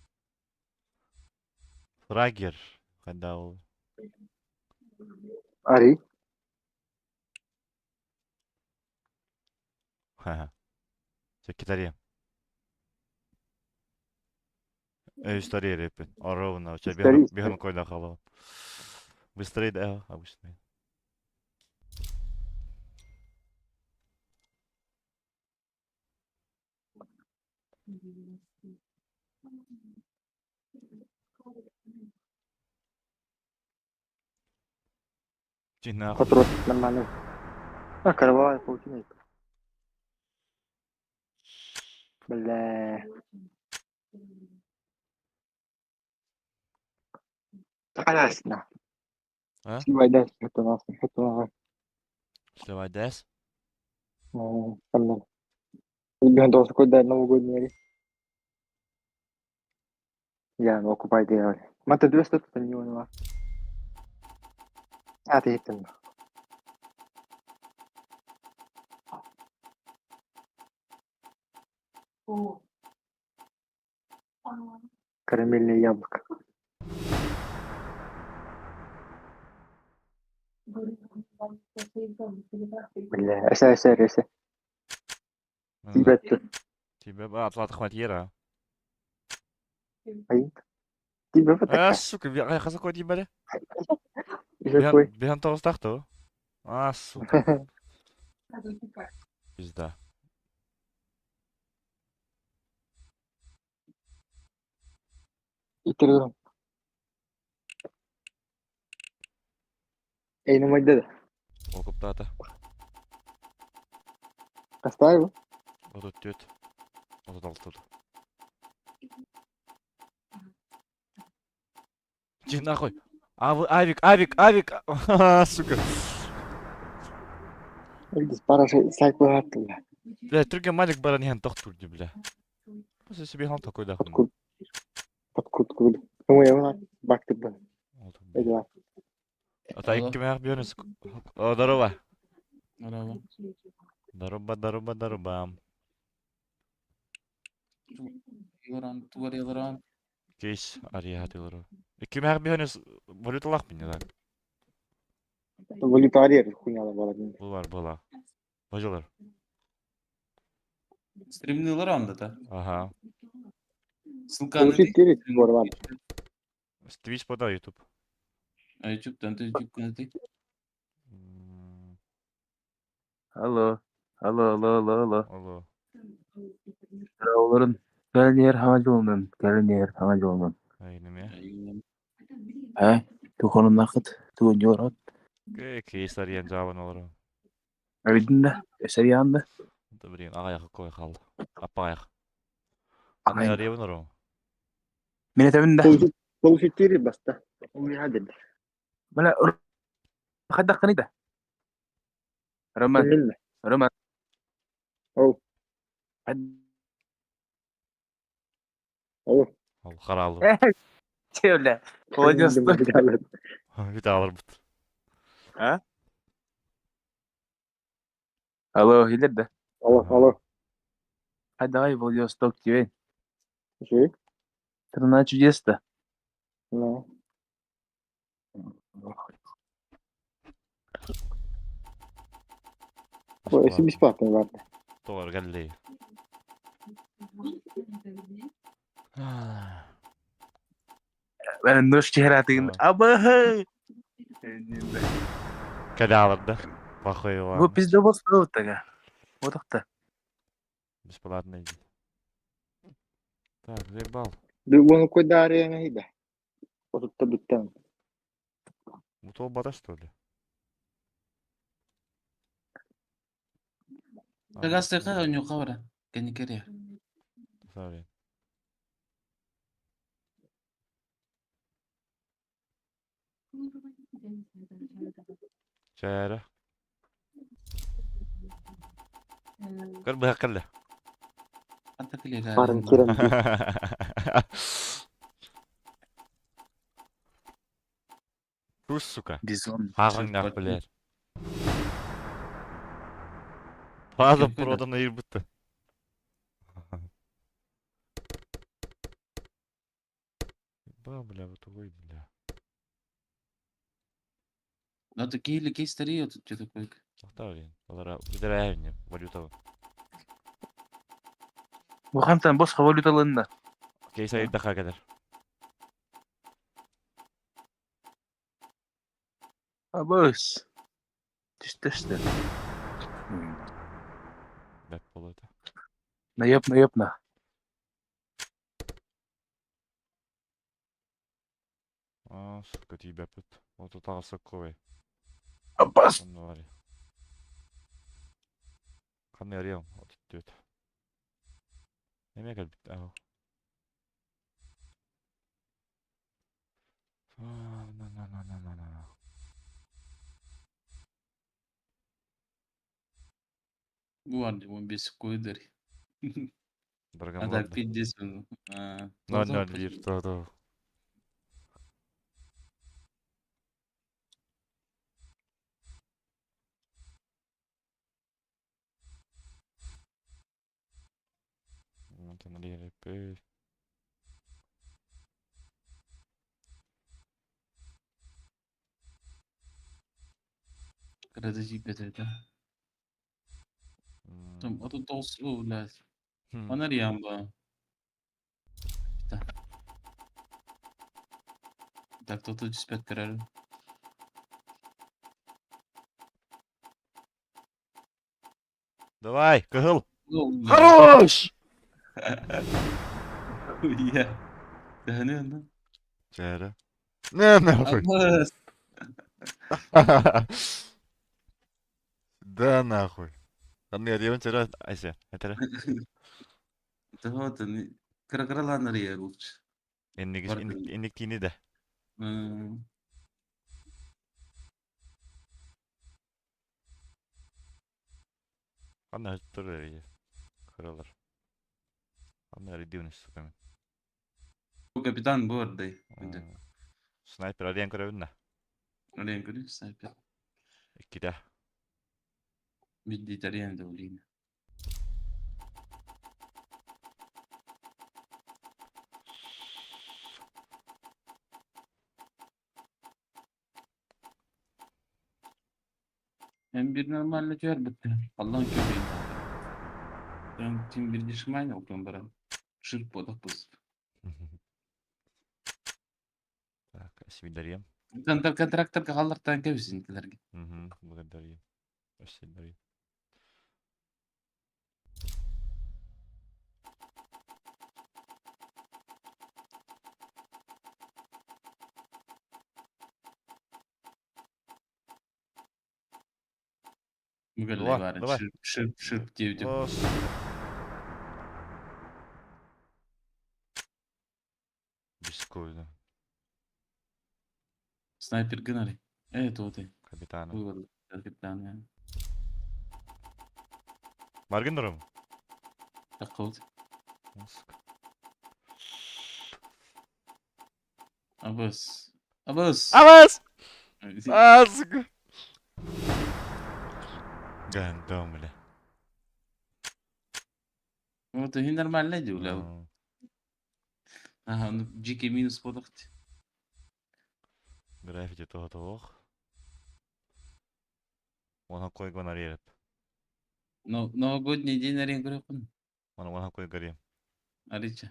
Фрагер. Когда ол? Ари. Ха-ха. Секретария. История репин. Ровно. У тебя беган койда халава. Быстрее, да, обычный. Иди нахуй. Патрон нормальный. А, кровавая паутина. Бля. خلاص А? سلواي داس حطه ناصر حطه ناصر Сливай дэс. خلنا بيهن كل ده موجود نيري يعني اوكوباي دي ما انت دوست تنيون ما اعطيه تم Карамельное яблоко. Бля, эсэ эсэ эсэ. Тибет. Тебя, а, Атлат хватьера. Ай. Тибет А, сука, хаса кой дибале? Какой? Бихан тоғыз А, сука. Пизда. Итерграм. Эй, ну мать Окуптата. Поставил? 34. 36. Иди нахуй. А вы, авик, авик, авик. Сука. Видишь, пара сайт бля. Бля, түрген малик баран иһэн тохтур ди, бля. После себе хан такой да. Подкуп. Подкуп, куд. Ну, я бакты бы. Ата икки мэх бьёнес. О, здорово. Здорово. Здорово, здорово, здорово. Илоран, тугар Илоран. Кейс ария хатылыру. Икки мэх бьёнес валюталах мине да. Валюта ария хуйня была. Булар, була. Бажылар. Стримни Илоран да Ага. Ссылка на Получить телек, ладно. Twitch пода YouTube. А YouTube там ты YouTube канал ты? Алло, алло, алло, алло, алло. Алло. Олорун. Кэлэн хаҥа дьолунан, кэлэн хаҥа дьолунан. Ай, неме. Э, тухонуннахыт, тугун дьолорот. Кейс ариян жабан олору. Эбидин да, эсэриан да. Да блин, ағаяқ кой қалды. Аппаяқ. Ағай. Ария олору. Мен этебин да. Получить телек баста. У меня Мына хаддаккыны да. Роман, Роман. Оу. Оу. Ол қаралы. Чевле. Владивосток. Виталар бут. А? Алло, илер да. Алло, алло. А давай Владивосток тебе. Жи? Страна чудес да. Ну. Ой, если Бесплатно. бесплатно, ладно. Тоҕо кэллэй. Нож чехратыгын Давай. абаһы. Кэлэ Бу Похуй пиздобол тага. Отохта. Бесплатно иди. Так, заебал. Бүгүн куйдаарыаҥа иһдэ. Отутта бүттэн. Бу бата что ли? А, Кагастыка оньука бара. Кенникере. Sorry. Чээрэ. Көр быһах кэллэ. Anta килер Барын кирен дии. Туш, сука. Бизон. Хаҕыҥнаах билэр. Паза продан айырбытты. Ба, бля, вот ой, бля. Надо киили кейстери тут что такое. Тоқтар, олара үдәрәйне валюта. Бу хантан босха валюталынна. Кейс айырдаха кэлэр. Абыс. Түстөстө. Бэп болута. Наеб, наебна. А, сука, тиибэппит. Отутаҕа сокковай. Абас. Онно бари. Ханны арыйам, отуттүөт. Неме кэлбит аа. На на на на на на. Гвардия, он без койдер. Драгон А так Лорда. пиздец. 0-0-1, то-то. Онтон арыйарыппыт. Крадожи это. Там, а тут толс, о, блядь. Хм. Анарьямба. Так. Так, тут 35 король. Давай, кыһыл. Ну, блядь. Хорош! Хуя. Да не, ну. Чээрэ. Не нахуй. Абас. Да нахуй. Анны арыйабын чээрэ Айся, этэрэ. Да вот, они. Кыра-кыралаан лучше. Инник Бардым. инник тиини да. М, Анна тур эрийэ. Кыралар. Анна арыйдыын сука. Капитан Бордой. Снайпер арыйан көрөбүн да. Арыйан көрү, снайпер. Иккитэ. Бидди арыйан да улина. Hem bir нормально түһэр бітті. Аллаһын көмейін. Там тим bir дишмайн окон баран. Шир подах пыс. Так, свидарьем. Контрактор халлартан кебисин килерге. Угу, благодарю. Спасибо. Мүгәлләй Давай, бары. давай. Шир шир шир дип. О, сука. Бескойно. Снайпер гынары. Evet o да. Капитана. Вывод капитан. я. Маргин дурум. Такылды. Сука. Абас. Абас. Абас! А, сука. Гандон, бля. Вот и нормально дела. М, Ага, ну GK минус подохт. Граффити того того. Она койгон арыйып. Новогодний день арен көрөккүн. Маны уон хакой горем. Арича.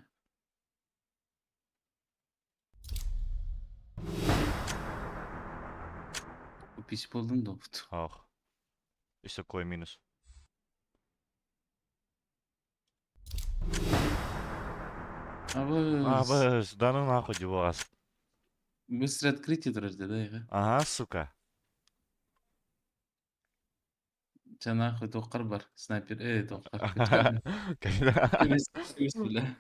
Пис болдун да опут. Ах. Еще кой минус. Абыз. Абыз, да ну нахуй дивас. Быстро открытие тұрар да, да? Ага, сука. Чэ нахуй туоххар бар, снайпер, туоххар. Когда? Көмүс бля.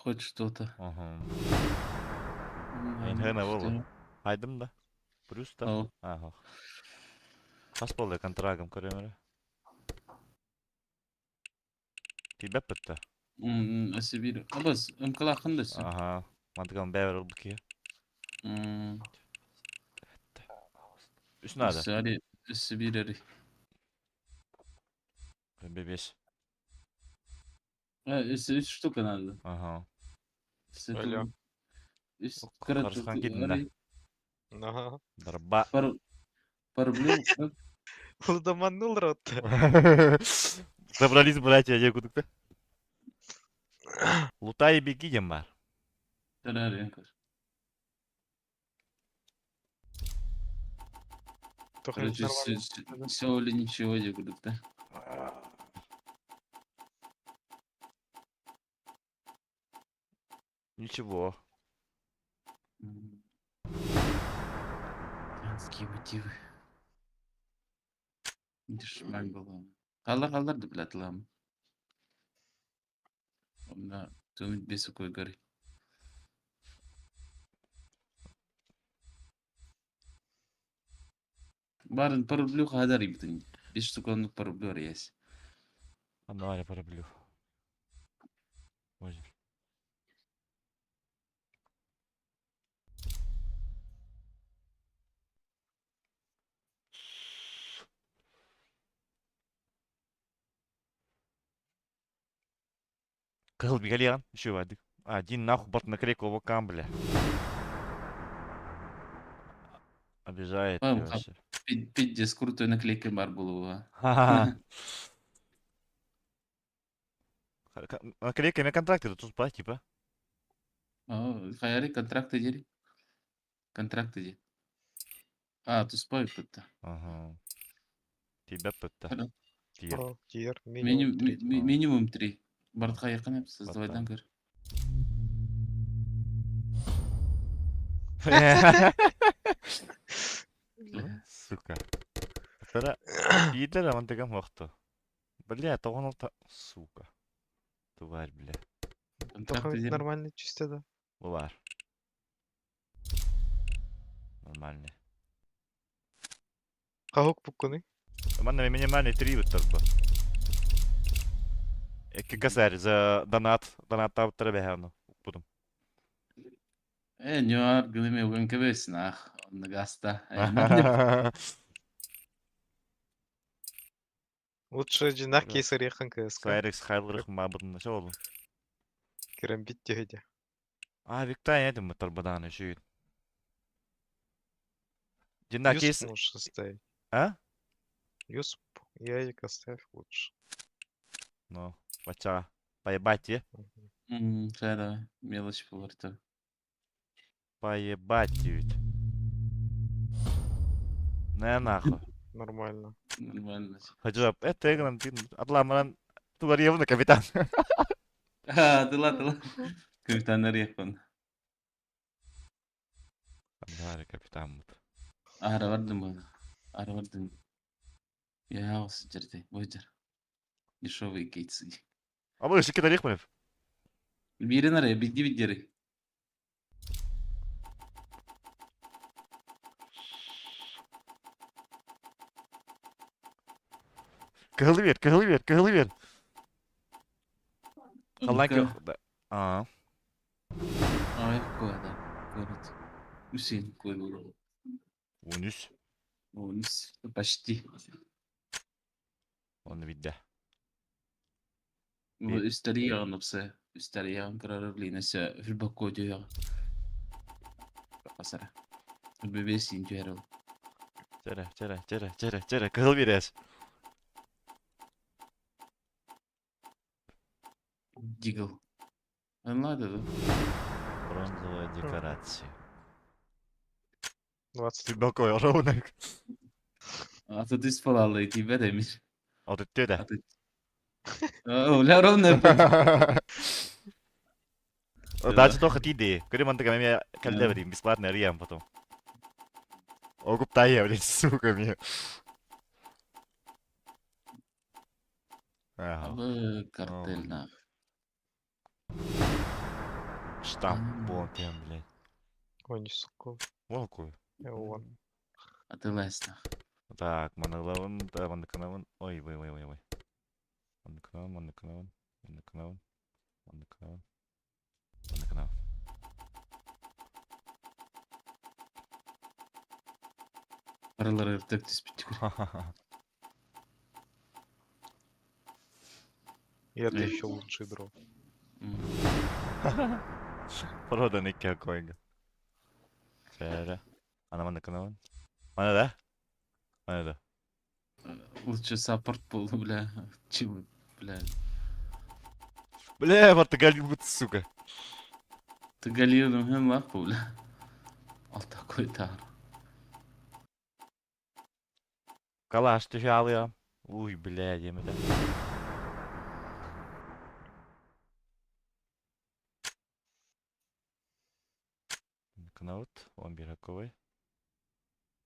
Хоть что-то. Ага. Инхена болу. Хайдым да. Плюс да. Ол. Ага. Хас болду контрагым көрөмөрө. Тибеп бітті. Сибирь. Абас, мкалахын да сен. Ага. Мантыган бәбір ол бұки. Үс надо. Сари, Сибирь ари. Бебес. Үс штука надо. Ага. Алло. Үс Қарысқан кеттің да. Ага. Дарба. Парблю. Лудоманул рот. Собрались братья, я кудыкта. Лутай и беги, бар. Только Короче, нормально. все или ничего, я говорю, да. Ничего. Пьянские мотивы. Дешман было. Қалар қалар деп біләтілам. Онда төмін бесі кой горы. Барын парублю хадар ибдин. Беш штуканы парублю ариясь. А давай я пороблю. Ой. Кыл бигелиан, еще вадик. Один нахуй бат наклейку его камбля. Обижает Ой, её вообще. Пиздец, крутой наклейка бар было. Ха-ха. Наклейка на контракте, тут спать, типа. Хаяри контракты дери. Контракты ди. А, туспай бітті. Ага. Тебя пытта. Хорошо. Тиер. О, Тиер, минимум Минимум, три. минимум три. Бартқа якын еп, создавайдан көр. Сука. Тара Пидор, а он такой мохто. Бля, то он Сука. Тварь, бля. Только Контракты дери. нормально чисто, да. Булар. Нормальный. Хаук пуккуны. Манна минимальный 3 вот торба. Эки косарь за донат. Донат там требехану. Потом. Нюар гылыме уган кебесин, ах, онны гаста. Лучше джинах кейсер яхан КСК. Сайрекс хайлрых мабын все oldu. Керамбит тегеде. А, Виктан этим мы торбадан еще. Дина Юсп кейс. лучше ставить. А? Юсп, яйк оставь лучше. Ну, бача. Поебать, е. Чай давай, мелочь поварта. Поебать ведь. Не нахуй. Нормально. Нормально. Хочу, это игран, ты отламран. Тугарьевна, капитан. А, тыла, тыла. Капитан Арехон. Давай, капитан. Ара бардым bunu. Ара бардым. Я осы жерде, бу жер. Дешевый кейтсы. А вы еще кидарих мынев? Бирин арaya, бидди биддери. Кыһылы бер, кыһылы бер, кыһылы бер. Халлан А. Ай, кода. Город. Үсен кой болу. 13. 13. Почти. Оны бидде. Үстэрийэҕин упса, үстэрийэҕин кырары блин өссө фүрбакко түһүөҕ. Хасара. Бэбэсин түһэр ол. Чэрэ, чэрэ, чэрэ, чэрэ, чэрэ, кыһыл бирэс. Дигл. Надо, да? Бронзовая декорация. 20. Фүрбакко ровно. А то ты спалала и тебя демир. А ты ты да. А ты... Бля, ровно. Даже только ты Көрі мантыка мен кәлде берейін, бесплатно риям потом. Огуп тая, блин, сука, мне. Ага. Абы картель нах. Штамп, вон тем, блядь. Ой, не сука. Вон какой. Вон. А ты лес нах. Так, манылавын, да, мандыканавын. Ой, ой, ой, ой, ой. Мандыканавын, мандыканавын, мандыканавын, мандыканавын, мандыканавын. Аралары ыртак түспүт. И это еще лучший дроп. Продан икки койга. Чэрэ. Ана мандыканавын. Мана да? Мана да. Лучше саппорт был, бля, чем, бля. Бля, вот ты галимут, сука. Ты галиным хем лах, бля. Ал такой тар. Калаш ты я. Уй, бля, еме да. Кнаут, он бираковый.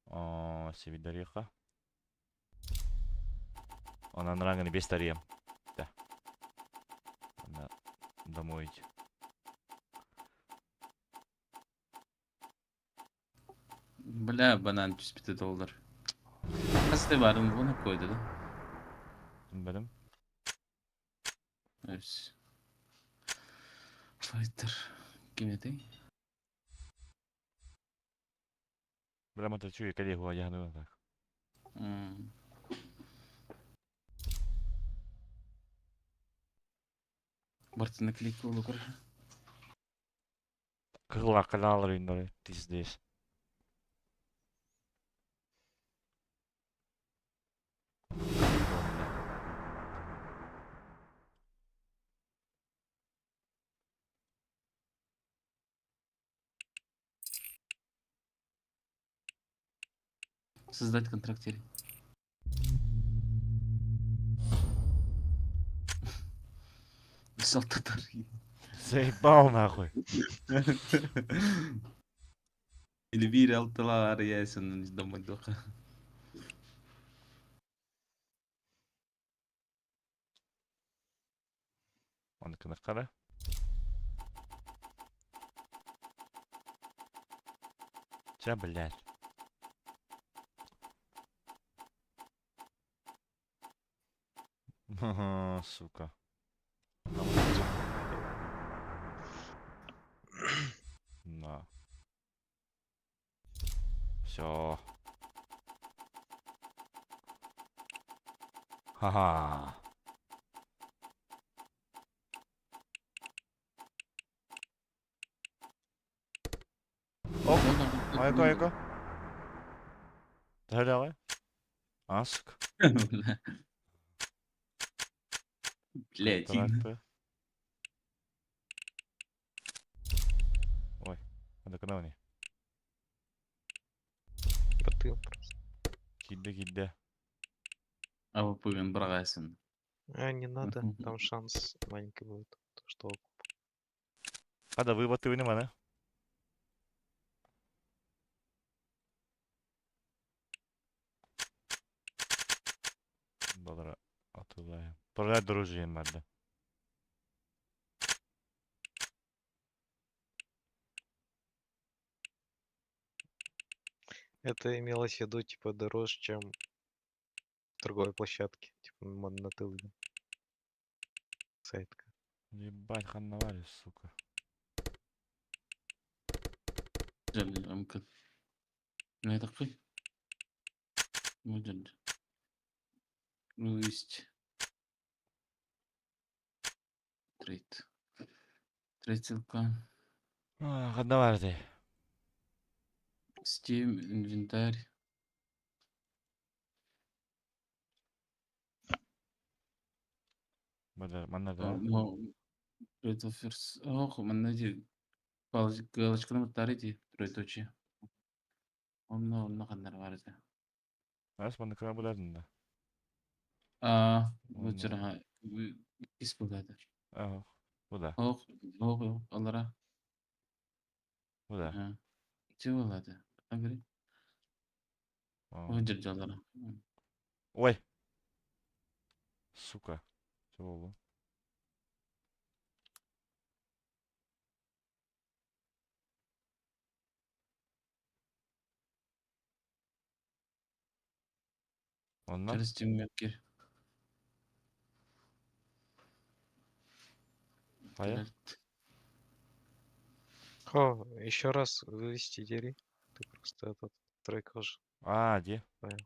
О, Севидариха. Онан ранганы бес тарием. Да. Она домой. Бля, банан түспүтэ доллар. Хас ты барын буну койду да? Білім. Өс. Файтер. Ким этэй? Бля, мата чуе коллегу аягну так. Барты наклейка олу көрөр. Кыла канал рыннары, пиздец. Создать контракт или? Взял татарин. Заебал нахуй. Эльвира алтылар ясен домойдоха. Оны қара. Ча, блядь. Сука. На. Все. Ха-ха. Оп. Айко, айко. Давай. А, сука. Блядь. Контракты. Ой, надо канал не. Потыл просто. Кидде, кидде. А вы брагайсын. А, не надо, там шанс маленький будет. То, что Хада вывод ты внимание. Доллара атылайым. Продать оружие надо. Это имелось в виду, типа, дороже, чем другой площадке. Типа, на. Сайтка. Ебать, ханнавали, сука. Мөмкин. Не такой? Может. Ну, есть. Трейд. Трейд ссылка. Ханна баар этэй? Steam, инвентарь. Манна да? Trade offers. Ох, манна дии галочканы баттаары дии, троеточие. Онно, онно ханнар баар этэ. Ас манна кыра булардын да. Аа, бу чараха иккис булаата. Ох, бу да. Ох, ох, ох, алара. Бу да. Ити буолаата. Агри. О, дьалара. Ой. Сука. Что было? Онно? Через Steam кир. Хайа? Хо, еще раз вывести дери. Ты просто этот трек уже. А, где? Понял.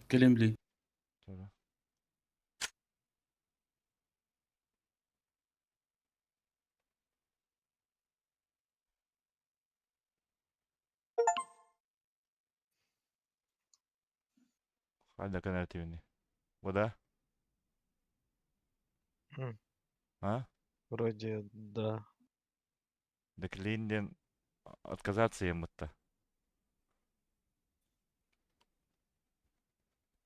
Кэлэн Тоже. Хайда кэнэртибини. Бу да? А? Вроде да. Деклин диэн отказаться еммытта.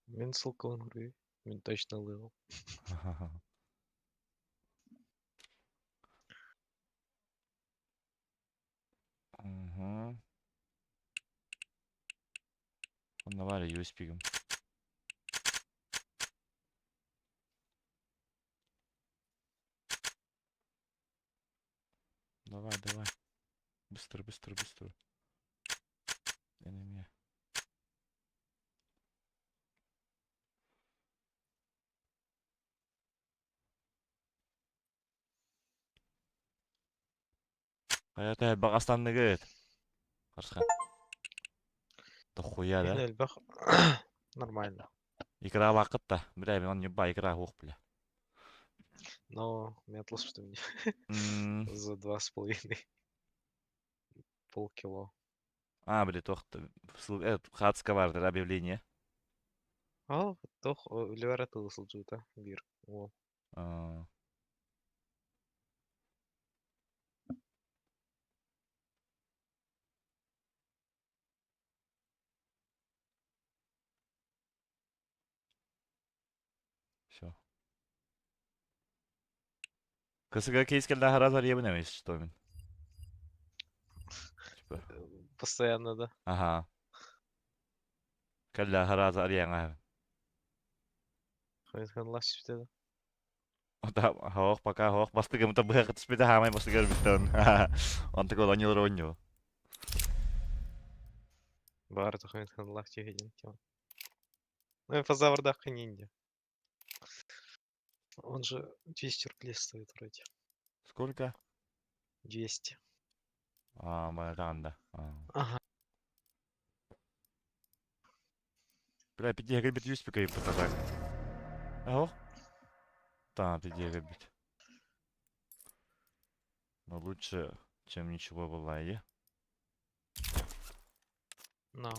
Мин ссылкалын говорю. Мин точно лыл. Угу. Онно баар USB-гым. Давай, давай. Быстро, быстро, быстро. Enemy. Хайа баҕастанныгыт. Харысхан. Дохуя да? Элбэх нормально. Икра вакыт да. Бля, мен не икра хух, бля. Но метлос что мне за 2,5 полкило. А, бля, тох, хатска бар, объявление. А, тох, үлүвәрэ тылы сылдьыбыта биир уол. А. Все. КСГ кейс келді харазар ебін емес, что мен. Типа. Постоянно, да? Ага. Кэллэ харазар яңа. Ханлас да. Ота хоох пока хоох бастыгым та быха түспүтэ хаамай бастыгар бүттөн. Онтук ол оньолор оньо. Бар ханлах тиһидин тема. Ну и позаврдах ниндзя. Он же 200 рублей стоит вроде. Сколько? 200. А, да. Ага. Бля, пиди габит юспика и потак. Ого. Да, пиди габит. Но лучше, чем ничего была, е. Но.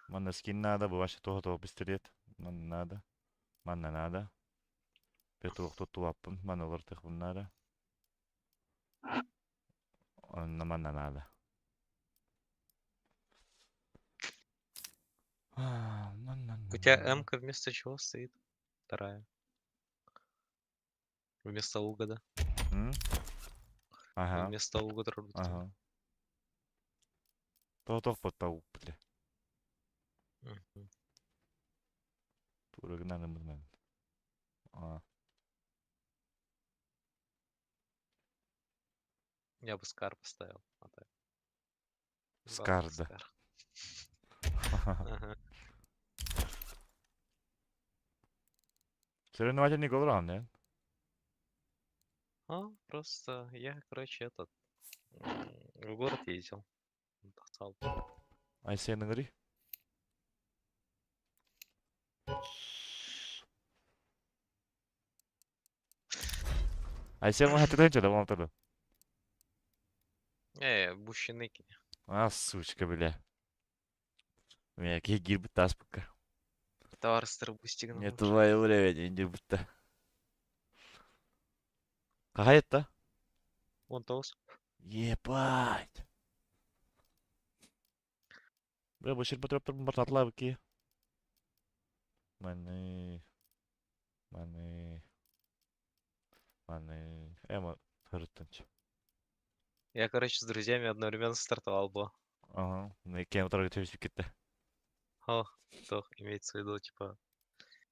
Манна скин надо, бу вообще того того пистолет. Манна надо. Манна надо. Петух тут тулаппын, манна олортых надо. Онно манна надо. У тебя М-ка вместо чего стоит? Вторая. Вместо луга, да? Ага. Вместо луга Ага. То-то подтау, бля. Турыгынан мын. А. Я бы Скар поставил. А так. Скар, да. Скар. Ага. Соревновательный голраунд, да? А, просто я, короче, этот, в город ездил. Отдыхал. Айсен ыҥырый. Айсен уһатытын чөдө болтоду. Бущеники. А, сучка, бля. Мэ, киһи киирбит тааспыкка. Товарыстар бустигын Не твой уровень, инди бутта. Хаһай это? Вон тоос. Ебать. Бля, бу ширпотребтар бартатлар ки. Маны. Маны. Маны. Эма хырыттынчы. Я, короче, с друзьями одновременно стартовал бы. Ага. Кем торга төбүсүп кетти. О, то имеется в виду, типа,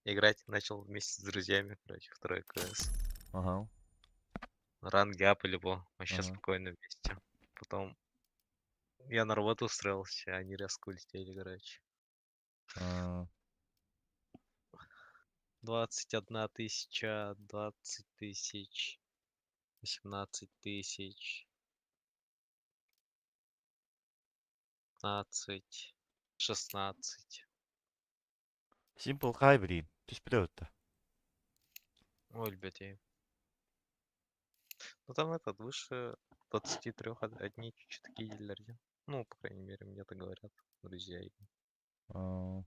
играть начал вместе с друзьями, короче, второй КС. Ага. Ранги апали бы, вообще Ага. спокойно вместе. Потом я на работу устроился, они резко улетели, короче. А, 21 тысяча, 20 тысяч, 18 тысяч, 15, 16. Simple Hybrid. Түспүтэ. Ой, ребят, я... Ну там этот, выше 23 одни чуть-чуть дилеры. Ну, по крайней мере, мне так говорят друзья. А,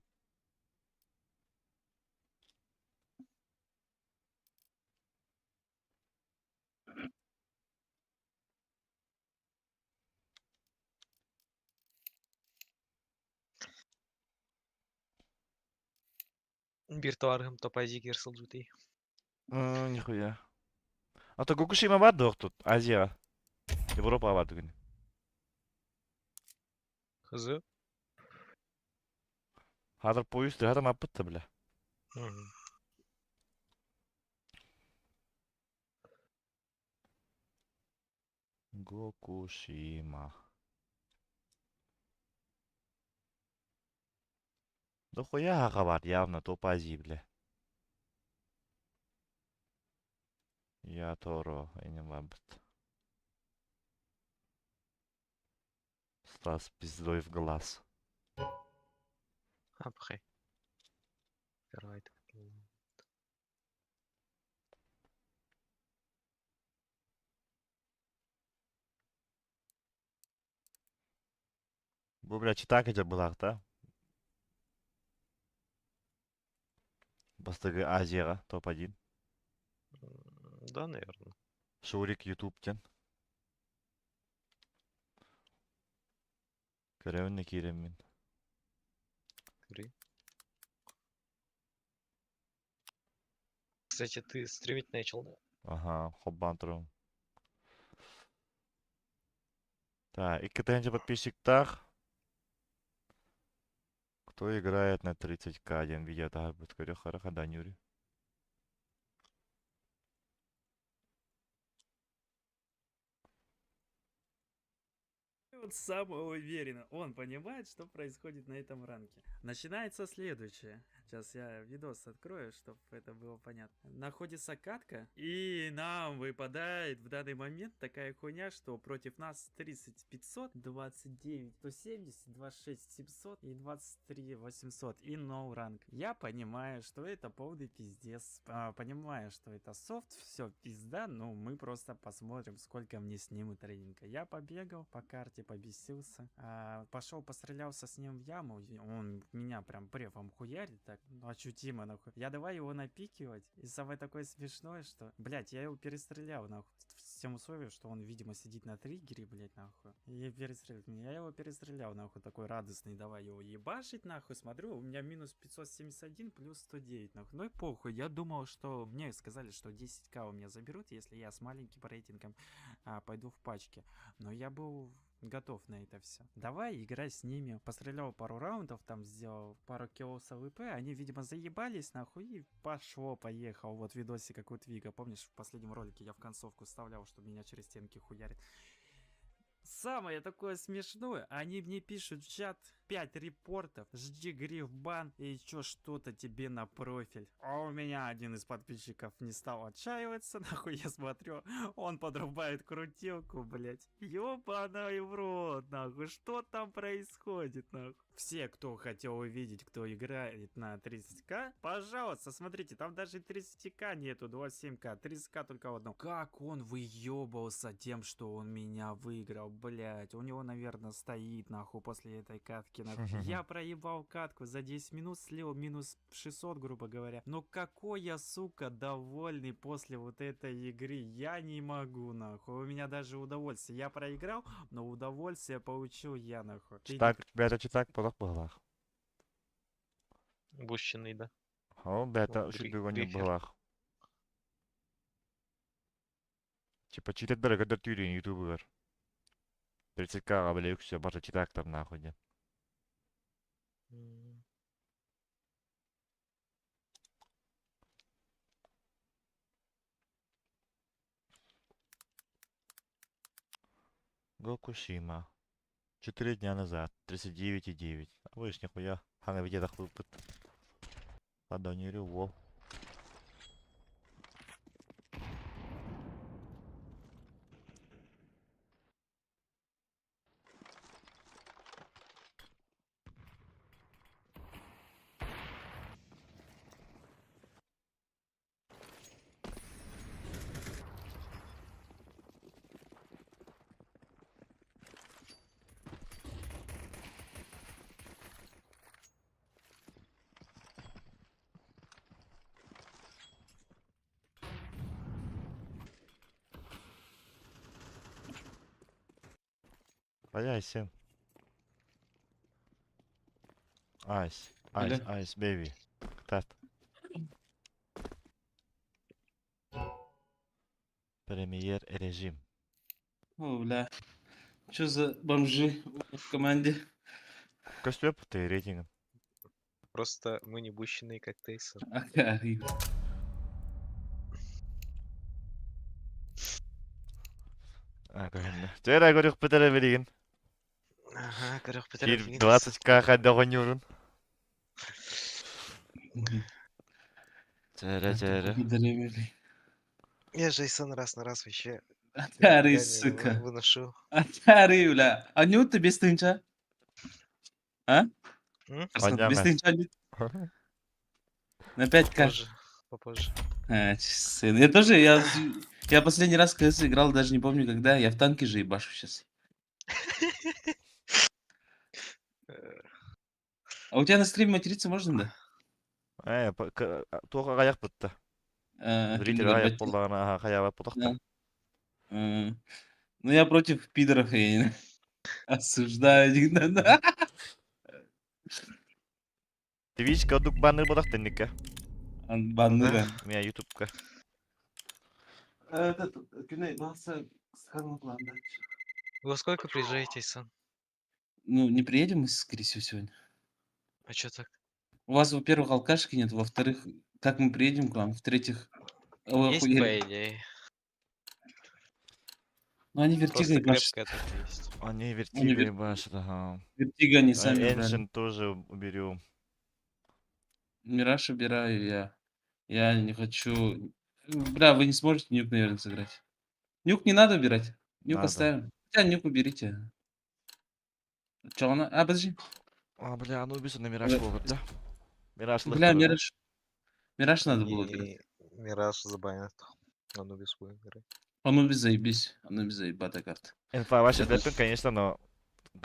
Биир топазигер сылдьыбытый. Нихуя. А то Гокушима бар тут, Азия. Европа бар бүгүн. Хз. Хадыр поезд хадыр маппытты, бля. Мгм. Гокушима. Да хуя бар, явно топ Азии, бля. Я Торо, не бабыт. Стас пиздой в глаз. А, пахай. Первый. Бу, бля, читак это была, да? Бастыгы Азияға топ-1. Да, наверное. Шурик Ютубтен. Көрөбүн кииреммин. Три. Кстати, ты стримить начал, да? Ага, хоббан турум. Так, икки тыһыынча подписчиктаах. Кто играет на 30к один видео таһаарбыт көрүөх хара хаданюри. Вот самоуверенно. Он понимает, что происходит на этом ранке. Начинается следующее. Сейчас я видос открою, чтобы это было понятно. Находится катка, и нам выпадает в данный момент такая хуйня, что против нас 30 500, 29 170, 26 700 и 23 800 и no rank. Я понимаю, что это полный пиздец. Понимаю, что это софт, все пизда, но мы просто посмотрим, сколько мне снимут рейтинга. Я побегал по карте, побесился, пошел пострелялся с ним в яму, и он меня прям префом хуярит так, ну, ощутимо нахуй. Я давай его напикивать, и самое такое смешное, что, блять, я его перестрелял нахуй, с тем условием, что он, видимо, сидит на триггере, блять, нахуй, и перестрелит меня. Я его перестрелял, нахуй, такой радостный, давай его ебашить, нахуй, смотрю, у меня минус 571 плюс 109, нахуй. Ну и похуй, я думал, что мне сказали, что 10к у меня заберут, если я с маленьким рейтингом пойду в пачке, но я был готов на это все. Давай играй с ними. Пострелял пару раундов, там сделал пару киллов с АВП, они, видимо, заебались, нахуй, и пошло, поехал. Вот видосик, как у Твига, помнишь, в последнем ролике я в концовку вставлял, что меня через стенки хуярит. Самое такое смешное, они мне пишут в чат 5 репортов, жди гриф бан и еще что-то тебе на профиль. А у меня один из подписчиков не стал отчаиваться, нахуй я смотрю, он подрубает крутилку, блять. Ёбаный в рот, нахуй, что там происходит, нахуй? Все, кто хотел увидеть, кто играет на 30к, пожалуйста, смотрите, там даже 30к нету, 27к, 30к только в одном. Как он выебался тем, что он меня выиграл, блять. У него, наверное, стоит, нахуй, после этой катки, нахуй. Я проебал катку за 10 минут, слил минус 600, грубо говоря. Но какой я, сука, довольный после вот этой игры. Я не могу, нахуй. У меня даже удовольствие. Я проиграл, но удовольствие получил я, нахуй. Ты не Так, бэйэтэ читак бодох быһыылаах. Бущенный, да. Ол бэйэтэ Ну, үчүгэй оонньуур грифер. быһыылаах. Типа читердэр көрдөртүүрүн ютубугар. 30к-ҕа били үксэ барыта читактар нахуй диэн. Гокусима. 4 дня назад. 39,9. А вы ж нихуя. Хана виде выпыт. Ладонирю вол. Валяйся. Айс, айс, Бля. Айс, baby. Тат. Премьер режим. О, бля. Чё за бомжи в команде? Костюм ты рейтингом. Просто мы не бущенные, как Тейсон. Акари. А, конечно. Вчера говорю, Петр Велигин. Ага, корөх Кир 20к хайда гонюрун. Чара чара. Я Джейсон раз на раз вообще Акари, я не сука. выношу. Акари, бля. А не ты без тынча? А? М? Арслан, Понятно. без тынча не- На 5к. Попозже. Попозже. А, сын. Я тоже, я последний раз КС играл, даже не помню когда. Я в танке же ебашу сейчас. А у тебя на стриме материться можно, да? Э, туох аҕыйах бытта. А, Зритель ким аҕыйах көрбөт. буоллаҕына хайаабат Да. буолуохта. Ну я против пидоров, я не осуждаю. Да. Twitch кодук баннер буолуох тэнникке. Банныра. Мия ютубка. Этот, күнэй, баса, план, да. Вы во сколько приезжаете, Айсан? Ну, не приедем мы, скорее всего, сегодня. А чё так? У вас, во-первых, алкашки нет, во-вторых, как мы приедем к вам, в-третьих, вы Есть, охуели. по идее. Ну, они вертиго Просто ебашат. крепкая только есть. Они Они вертиго ебашат, ага. вертиго они сами брали. Эншен тоже уберем. Мираж убираю я. Я не хочу... Бля, вы не сможете нюк, наверное, сыграть. Нюк не надо убирать. Нюк Надо. оставим. Хотя нюк уберите. Чё она? А, подожди. А, бля, ну убийство на Мираж Бля, ловят, да? Мираж Бля, лыхтыры, да? Мираж... Мираж надо было убирать. И Мираж забанят. Анубис будем играть. Анубис заебись. Анубис заебатая карта. Инфа ваша Это- блядь, конечно, но...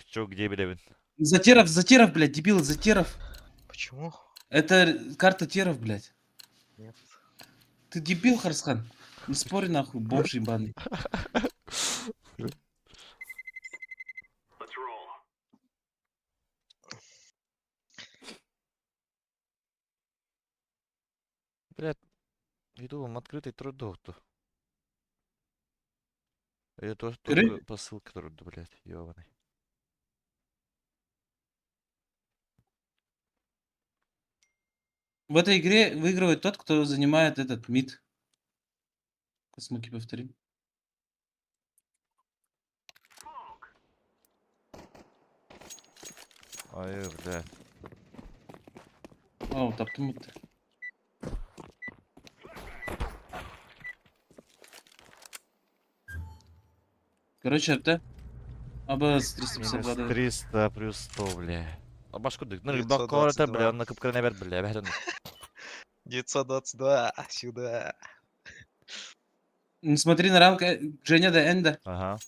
Чё, где, блядь? Затеров, Затеров, блядь, дебилы, Затеров. Почему? Это карта Теров, блядь. Нет. Ты дебил, Харсхан? Не спорь нахуй, бомж ебаный. Блядь, ютубом открытый трудов-то. Это тоже Ры- только по ссылке труд, блядь, ёбаный. В этой игре выигрывает тот, кто занимает этот мид. Смоки повторим. Ай, блядь. О, таптым будто. Короче, это АБС 352, Минус да. 300 плюс 100, бля. А башку дык. Ну, баккората, бля, 922. он на кыпкырына бер, бля, бәрін. 922, сюда. Не смотри на рамку, Женя до энда. Ага.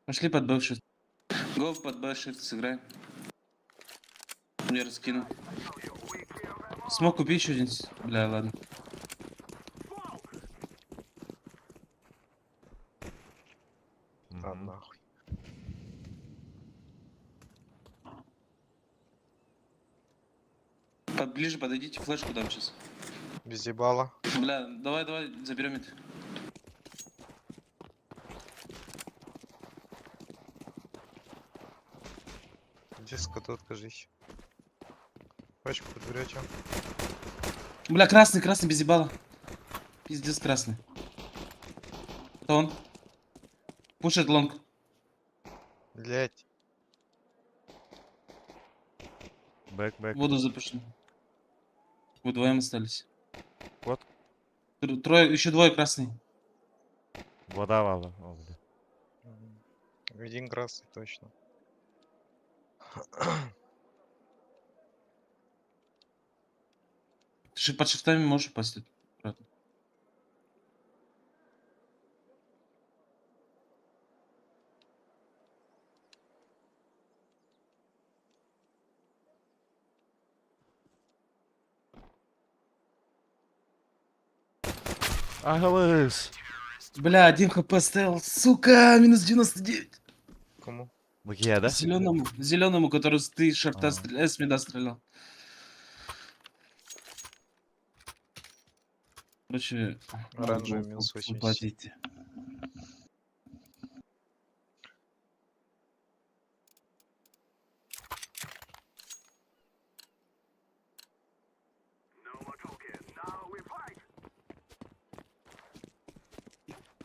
Пошли под бывший. Го под бывший сыграем. Я раскину. Смог купить еще один? Бля, ладно. Да Мгм. нахуй. Поближе подойдите, флешку дам сейчас. Без ебала. Бля, давай, давай, заберем это. Где скоту откажись. Пачку подберете. Бля, красный, красный, без ебала. Пиздец, красный. Это он. Пушит long. Блять. Back, back. Воду запушил. Вы вдвоем остались. Вот. Трое, еще двое красный. Вода вала. О, бля. Один красный точно. Ты же под шифтами можешь упасть. тут, аккуратно. Агалыс. Бля, один хп оставил. Сука, минус 99. Кому? Букия, да? Зеленому, зеленому, который ты шорта А. стрелял, с мида стрелял. Короче, надо Оранжевый было минус 80. уплатить.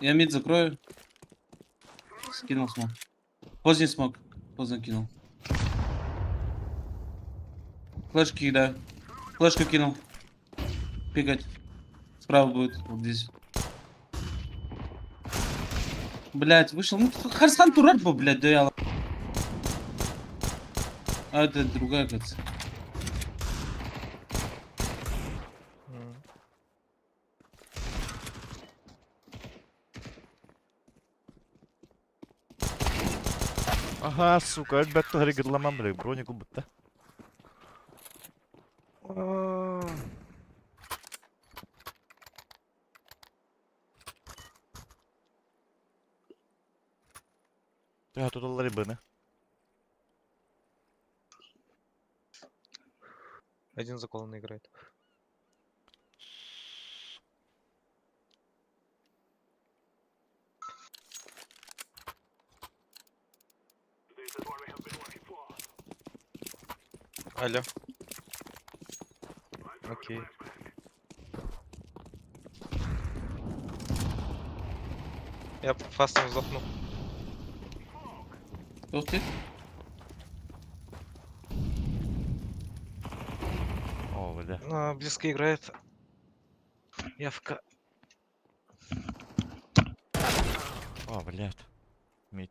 Я мид закрою. Скинул smoke. Поздний smoke. Поздно кинул. Флешки кидаю. Флешку кинул. Пикать. Справа будет. Вот здесь. Блять, вышел. Ну, Харстан Турат был, блять, да я... А это другая, кажется. М. Ага, сука, әлбәттә харекетламам, бля, броник убытта. Я тут рыбы, Один за колонной играет. Алло. Окей. Я фастом вздохну. Кто ты? О, бля. А, близко играет. Явка. О, блядь. Мид.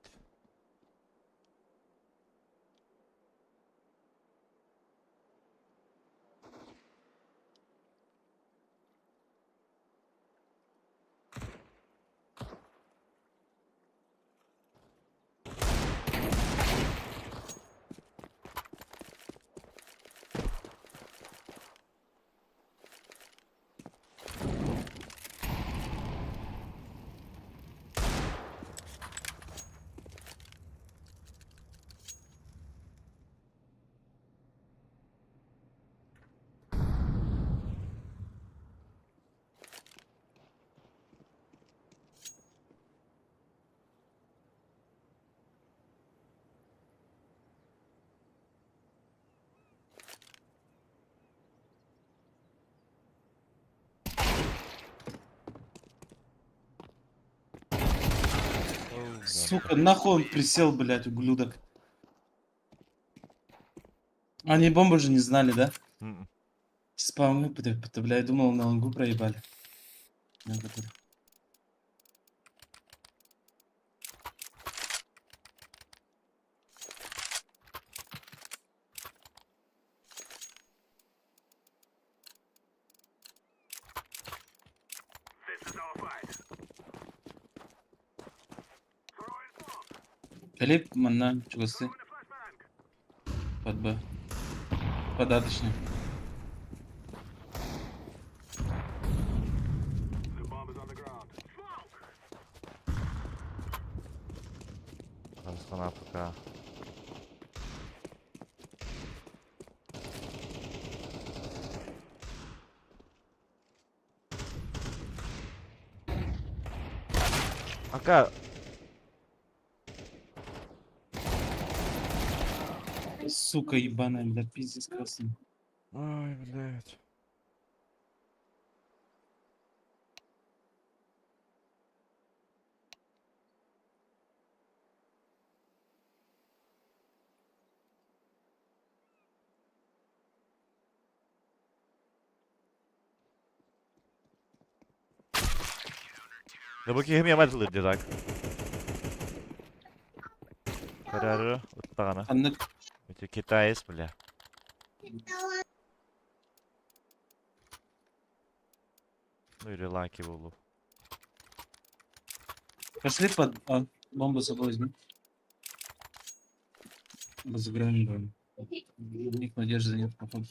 Сука, нахуй он присел, блядь, ублюдок. Они бомбу же не знали, да? М-м. Спавны, бля, я думал, на лонгу проебали. Некоторые. Филипп, манна, чугасы. Под Б. Под А, точнее. Арыстан АФК. Ака, Сука ебаная, бля, пиздец красный. Ай, блядь. Да бу киһим ямат ылыр так. Карары уттаҕына. Ханнык Эти китаец, бля. Ну или лаки буолу. Пошли под А. Бомбу с собой возьми. Разыграем бомбу. У них надежды нет, походу.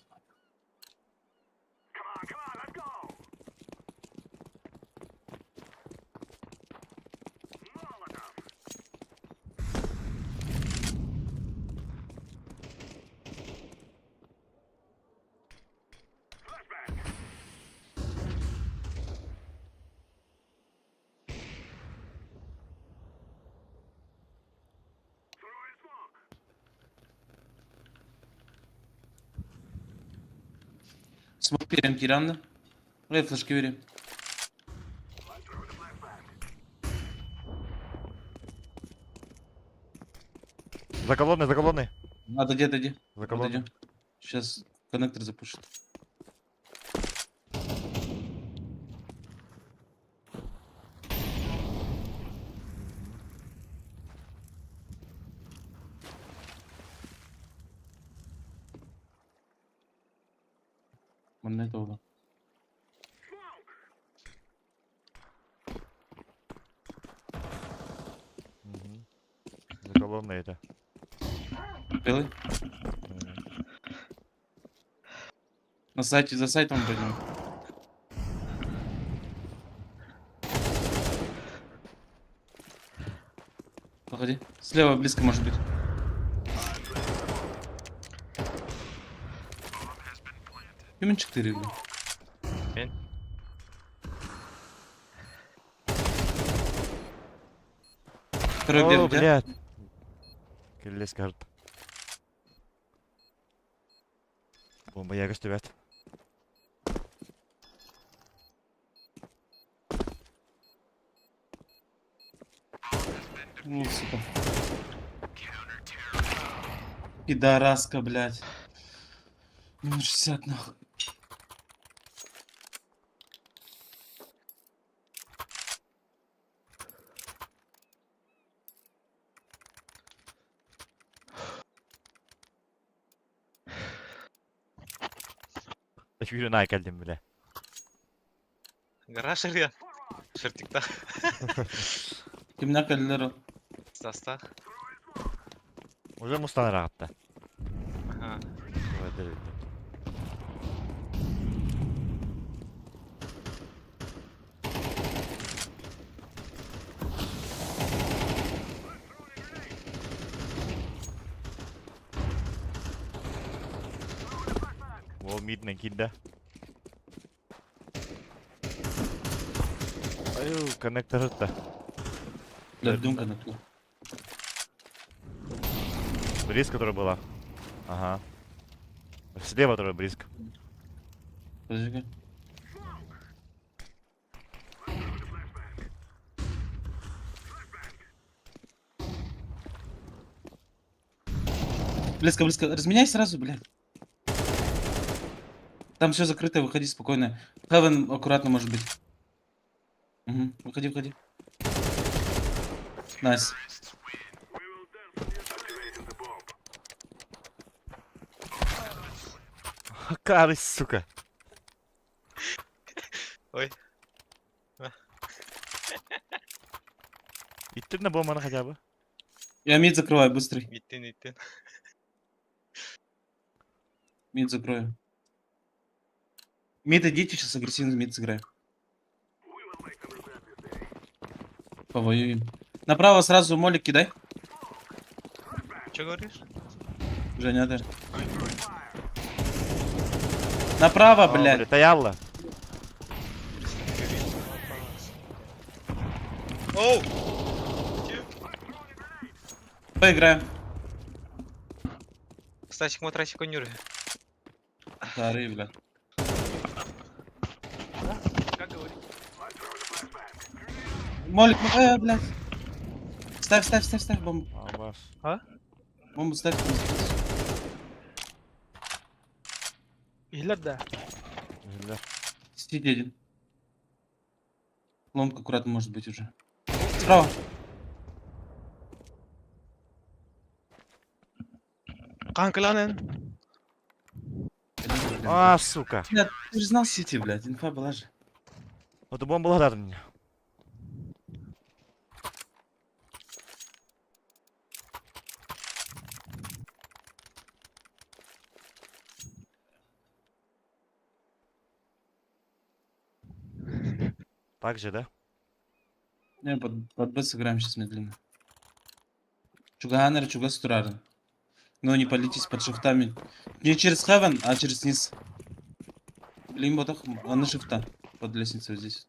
Смок берем Киранна. Эй, флешки берем. За колонной, за колонной. Отойди, отойди. За колонной. Отойди. Сейчас коннектор запушит. Манна это Мгм. За колонной это. Белый? Мгм. На сайте, за сайтом пойдем. Проходи. Слева близко может быть. Кимин 4 бля. Мен. Второй где О, у тебя? блядь. Келлес карт. Бомба ягас ребят. Ну, сука. Пидораска, блядь. Минус 60 нахуй. Yürü nay geldim bile. Гараж Илья. Шертикта. Кимнә кәлләр ул? Состав. Уже мустан rahatта. Ага. Wall mid кидда. Аю, коннектор да. Блядь, думка на Бриз, которая была. Ага. Слева, которая близко. Подожди-ка. Близко, близко. Разменяй сразу, блядь. Там все закрыто, выходи спокойно. Хевен аккуратно может быть. Угу. Выходи, выходи. Nice. Акары, сука. Ой. Иттин на бомбаны хотя бы. Я мид закрываю, быстрый. Иттин, иттин. Мид закрою. Мид идите, сейчас агрессивно мид сыграем. Повоюем. Направо сразу молик кидай. Че говоришь? Женя, да. Направо, О, блядь. блядь, Таялла. Оу! Поиграем. Стасик матрасик конюры. Старый, бля. Как говорить? Молик, ну, блядь. Ставь, ставь, ставь, ставь бомбу. Абас. Бомбу ставь. Иһиллэр да. Иһиллэр. Сиди один. Ломка аккуратно может быть уже. Справа. Хаҥкылаан. А, сука. Бля, ты же знал Сити, блядь, инфа была же. Вот бомба была мне. Так же, да? Не, под Б сыграем сейчас медленно. Чугаһаан эрэ, чугас тураарыҥ. Но не палитесь под шифтами. Не через Heaven, а через низ. Блин, вот так, а на шифта. Под лестницей вот здесь.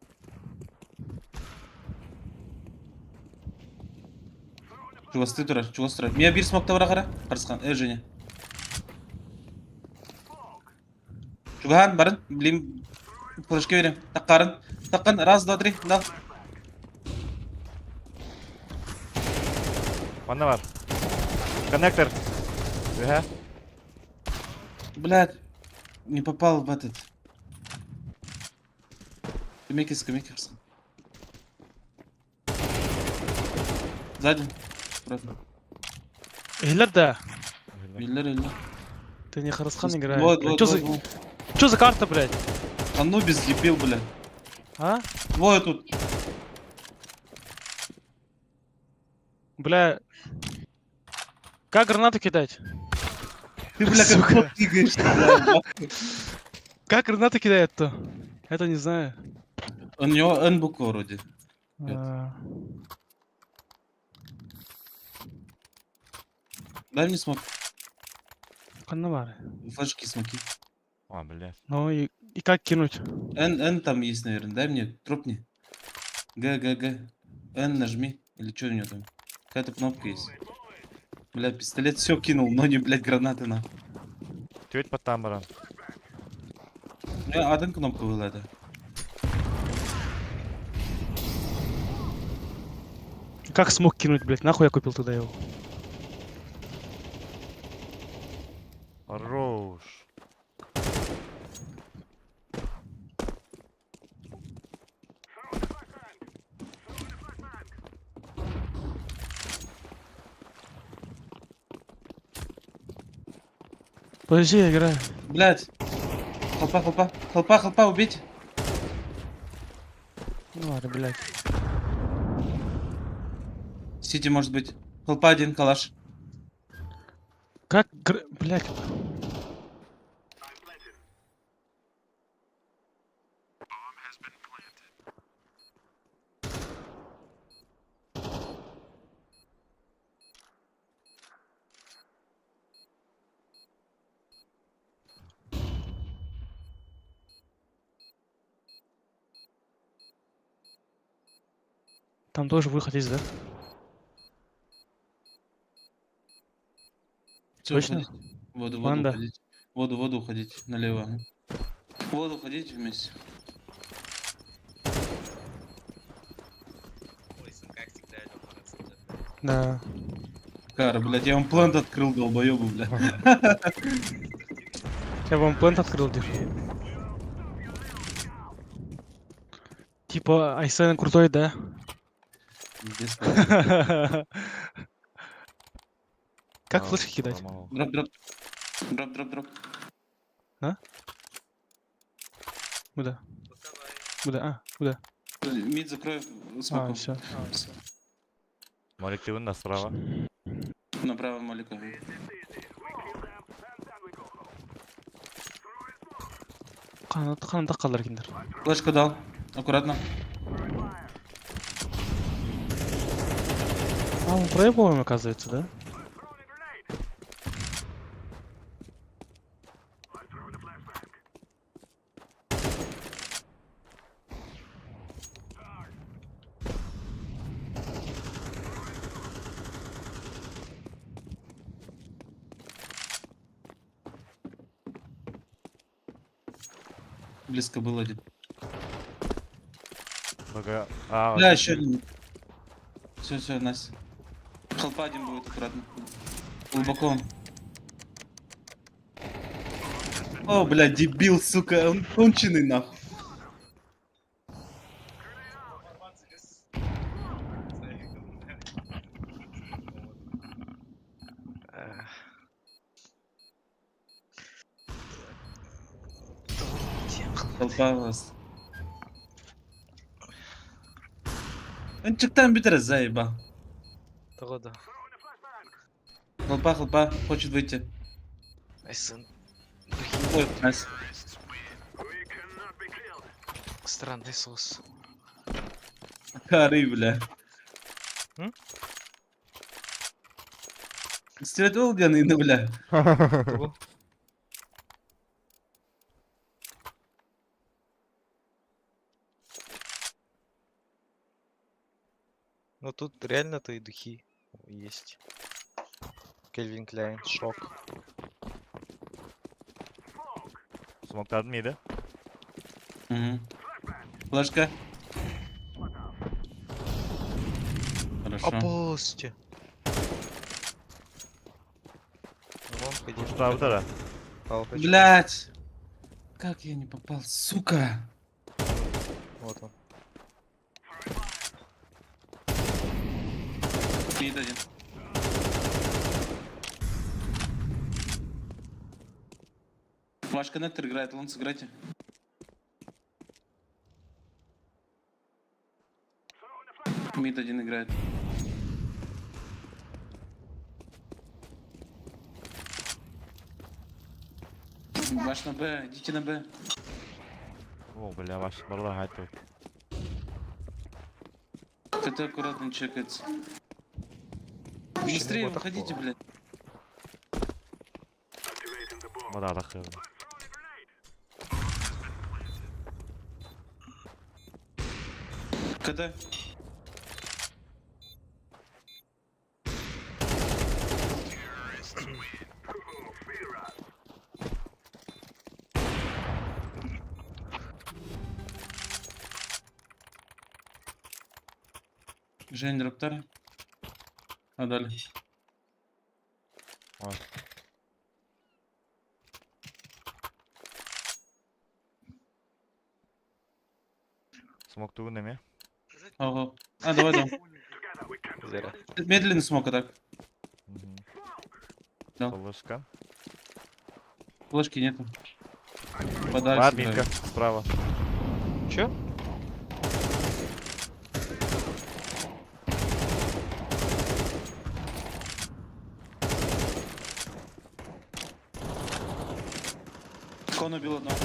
Чугастыы турар, чугас турар. Миэхэ биир смокта бырах эрэ. Харысхан, Женя. Чугаһаан, барын, блин, флешка берем. Таххаарыҥ. Таххан, раз, два, три, да. Манна баар. Коннектор. Ага. Блядь, не попал в этот. Скамейки, скамейки, Харысхан. Сзади. Аккуратно. Иһиллэр да. Биллэр, биллэр. Ты не Харысхан играешь. Вот, блядь. вот, Чё вот, за... вот. Чё за карта, блядь? Анубис дебил, блядь. А? Двое тут. Бля. Как гранату кидать? Ты, бля, как Сука. кот тыгаешь, бля. Как гранату кидает-то? Это не знаю. У него N буква вроде. Нет. А, Дай мне смок. Ханна баар. Флешки, смоки. А, блядь. Ну и как кинуть? N, N там есть, наверное. Дай мне, дропни. Г, Г, Г. N нажми. Или что у него там? Какая-то кнопка есть. Бля, пистолет все кинул, но не, блядь, гранаты на. Түөрт баттаан баран. У меня одна кнопка была это. Как смог кинуть, блядь? Нахуй я купил тогда его? Хорош. Подожди, я играю. Блядь. Хелпа, хелпа. Хелпа, хелпа, убить. Ну ладно, блядь. Сити может быть. Хелпа один, калаш. Как, блядь. Там тоже выход есть, да? Всё, Точно? уходите. Воду, воду Ванда. уходить. Воду, воду уходить. Налево. ага. Воду уходите вместе. Ой, сын, как всегда, идёт Да. Кара, блядь, я вам плент открыл, долбоебу, блядь. Я вам плент открыл, дир. Типа, Айсен крутой, да? Пиздец, блядь. Как флешки кидать? Дроп, дроп. Дроп, дроп, дроп. А? Куда? Куда? А, куда? Мид закрой А, смоком. все. Молик ты на справа. Направо молика. Қанат қалар киндер. Флешку дал. Аккуратно. А, он проебываем, оказывается, да? Близко был один. Бага. А, Бля, еще один. Все, все, Настя. Хелпа один будет аккуратно. Глубоко он. О, бля, дебил, сука, он конченый нахуй. Хелпа вас. Чыктан битер заеба. Того да. Хелпа, хелпа, хочет выйти. Айсен. Ой, Настя. Странный соус. Кары, бля. М? Стрелять ну, бля. Того. Ну тут реально-то и духи есть. Кельвин Кляйн, шок. Смоктадın mıydı? Угу. Флешка. Хорошо. Опусти. Вон, пойди. Kuşlar bu Блять. Как я не попал, сука. Вот он. Мид один. Ваш коннектор играет, лон сыграйте. Мид один играет. Ваш на Б, идите на Б. О, бля, ваш барlar haydi. КТ аккуратно чекается. Быстрее выходите, блядь. Вода takıyor. КТ. Жень, дроптар. А дали. А. Смок тугун эме. Ого. А, давай, давай. Зря. Медленно смог, а так. Да. Флешка. Флешки нету. Подальше. Бар минка справа. Чё? Кон убил одного.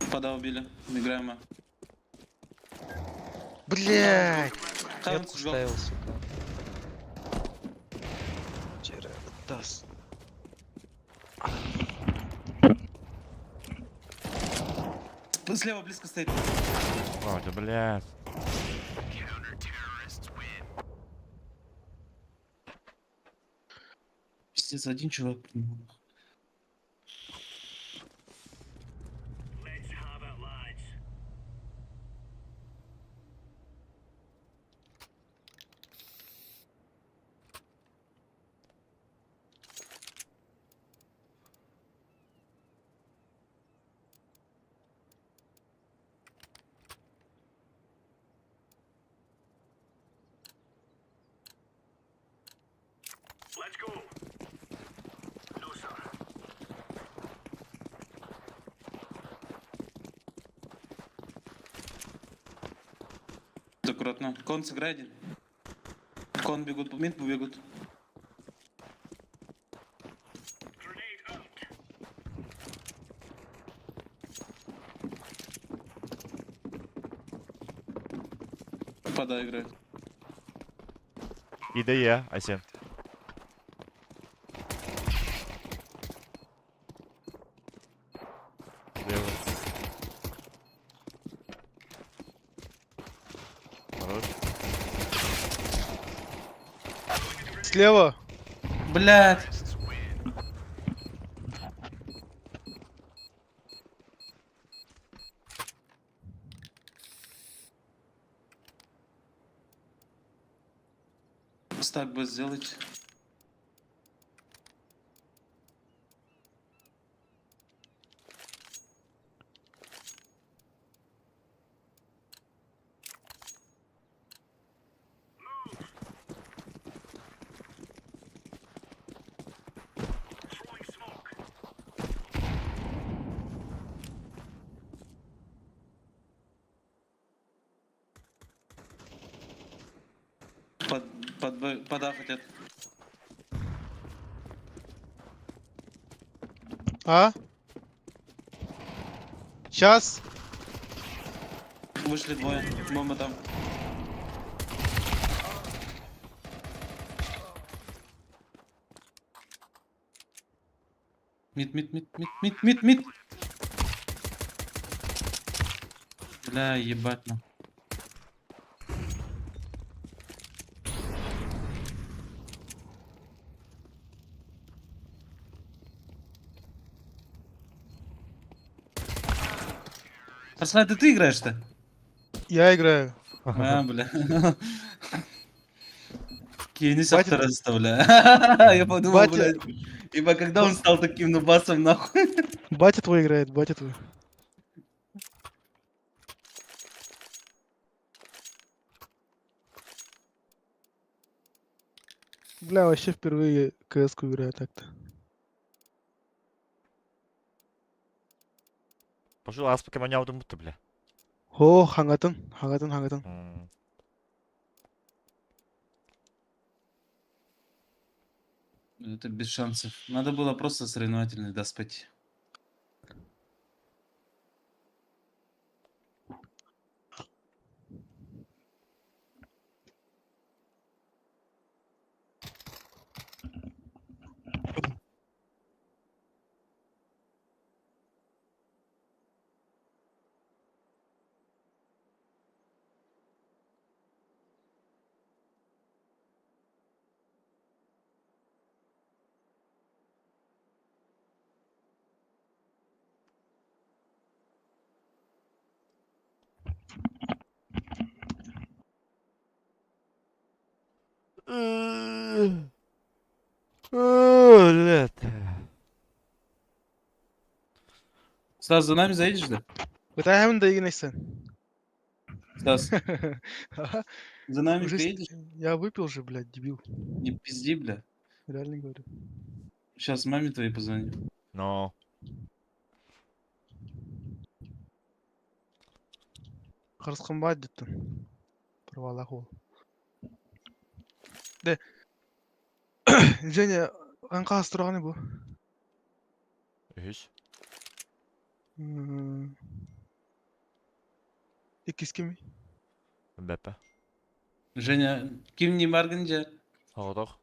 Пода убили. Играем. а. Блять! Хаунс Метку убил. ставил, сука. Вчера даст. Слева близко стоит. О, да блядь. Пиздец, один чувак. Аккуратно. Кон сыграй один. Кон бегут, мид бегут. Подай играет. Иди я, Айсен. Слева. Хорош. Слева. Блядь. Стак бы сделать. Под, под, Б, под А хотят. А? Сейчас. Вышли двое. Бомба там. Мид, мид, мид, мид, мид, мид, мид. Бля, ебать на. Арслан, это ты играешь-то? Я играю. А, бля. Кинь Батя- бля. Я подумал, Батя- блядь. Ибо когда он стал таким нубасом, нахуй? Батя твой играет, батя твой. Бля, вообще впервые КС-ку играю так-то. Пошел аспы маняудым бутты, бля. О, хангатын, хангатын, хангатын. Это без шансов. Надо было просто соревновательный доспать. Блядь. Стас, за нами заедешь, да? Бытайхамын да игнайсан. Стас, за нами Уже приедешь? Я выпил же, блядь, дебил. Не пизди, бля. Реально говорю. Сейчас маме твоей позвоню. Но. Харысқын ба деттім. Провалах ол. Де. Женя, аңқа астырғаны бұл. Үһүс. Иккис кими? Бэппэ. Женя, ким не баргын же? Хоҕотох.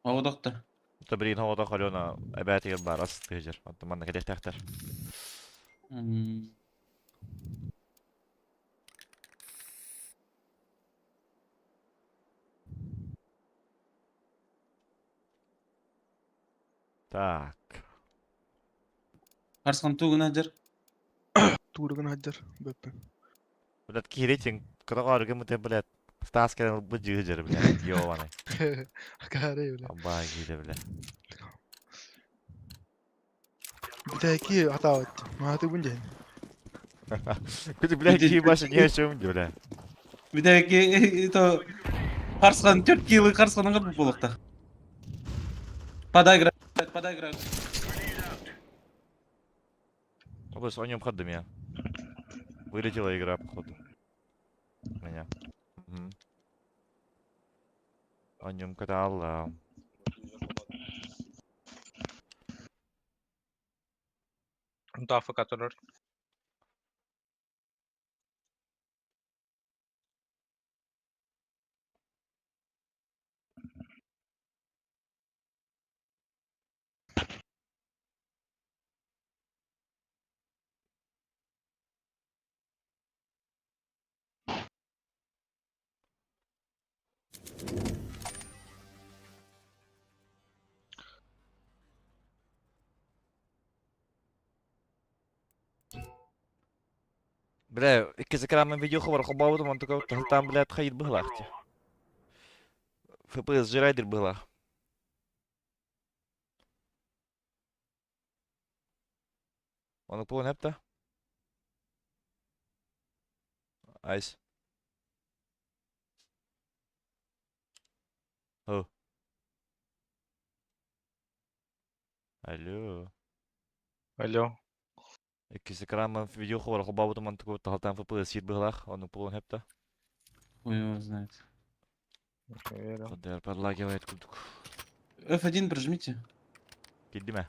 Оҕодохто. Та билигин хоҕотох Алена эбээтигэр баар ас тыһыдьар. Оттон манна кэлиэхтээхтэр. Так. Арслан тугун жер. Туурыгын хаджар бэппин. Блядь, киһи кыра арыгы блядь. Стас кэлэн ылбыт дьыһыдьар, блядь. Ёбаный. Акаары, бля. Абаа киһи, блядь. Бүтәки атаабыт. Мааты бун дьэн. Күтү, блядь, киһи башы не о чем, бля. Бүтәки, это... Харсхан, 4 килл Харсханга буолуохтаах. Подай играть, подай играть. Область, он не меня. Вылетела игра, походу. Меня. Мгм. О нем катала. Да, АФК турар. Бля, икки экранмен видео хабар хобаабытым онтука таһытаан блядь хайыр быһылаах дии. FPS жирайдыр быһылаах. Ону пуон эпта. Айс. О. Алло. Алло. Иккис экранмен видео хабар хобаабытым онтука таһытаан FPS сиир быһылаах. Ону пуон эпта. Хуй его знает. Верю. Кудер подлагивает кудук. F1 прожмите. Килдиме.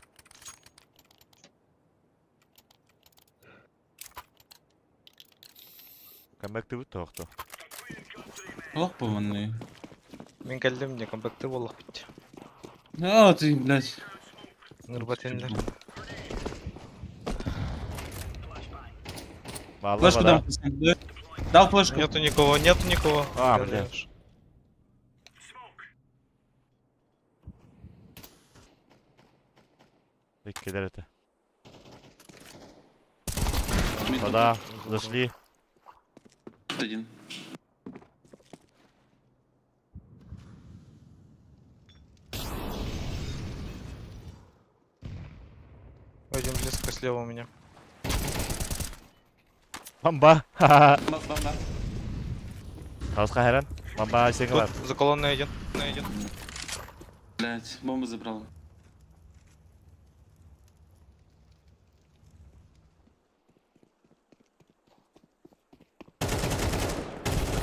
Камбэк тоохто. Ох, по-моему. Мин кэллим не компакты буоллах бит. А, ты, блядь. Нырбатыннар. Баалла Флешку бада. дам. пацан, да. Дал флешку. Нету никого, нету никого. А, бля. Хорош. Иккилер это. Мид Вода, зашли. тут Один. Один близко слева у меня. Бамба. Ха-ха. Бомба, бомба. Тауска хайран. Бамба сигалар. Тут за колонной один. Один. Блядь, бомбу забрал.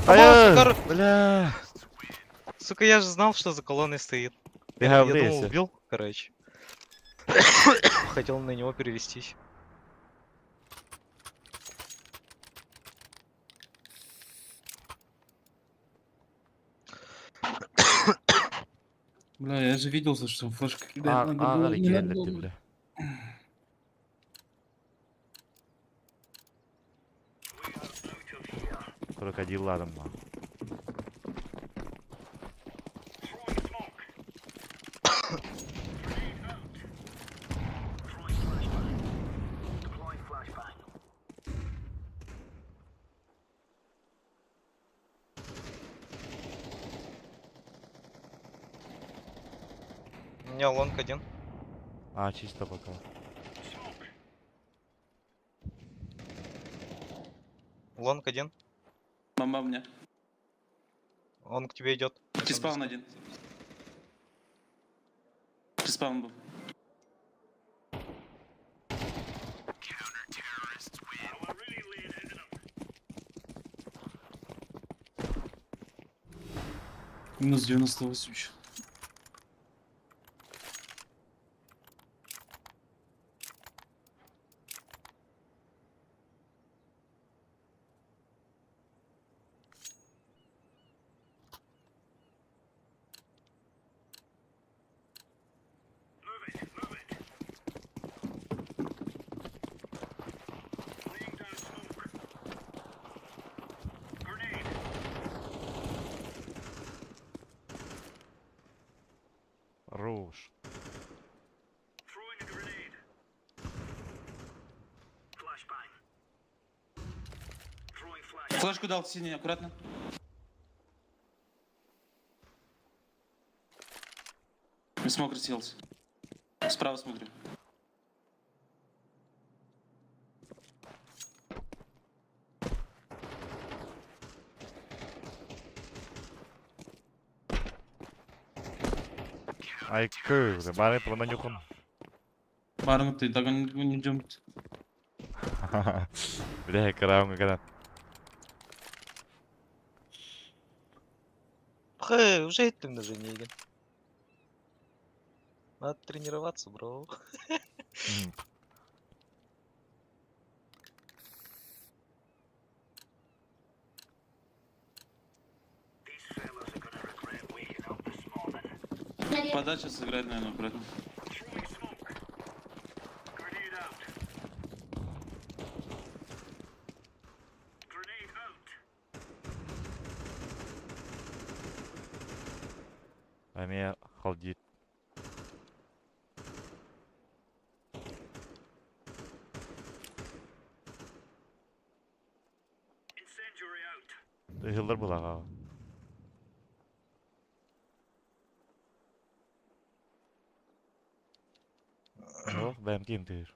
Ай, сука, бля. Сука, я же знал, что за колонной стоит. Ты Я думал, гаврейся. убил, короче. Хотел на него перевестись. Бля, я же видел, что флешка кидает. А, Надо а, было, не надо ты, было. бля. Крокодил ладом. У меня long один. А, чисто пока. Long один. Бомба у меня. Он к тебе идет. T-spawn один. T-spawn был. Минус 98 еще. Руш. Флешку дал синий, аккуратно. Не смог расселся. Справа смотрю. Айкы, бары плананюхун. Барың ты, так не идем. Бля, караунга когда. Хэ, уже этим даже не играю. Надо тренироваться, бро. Подача сыграть, наверное, обратно. Эмиэ халдит. Ыһыллар булаҕа. Ох, бэм ким тыыр.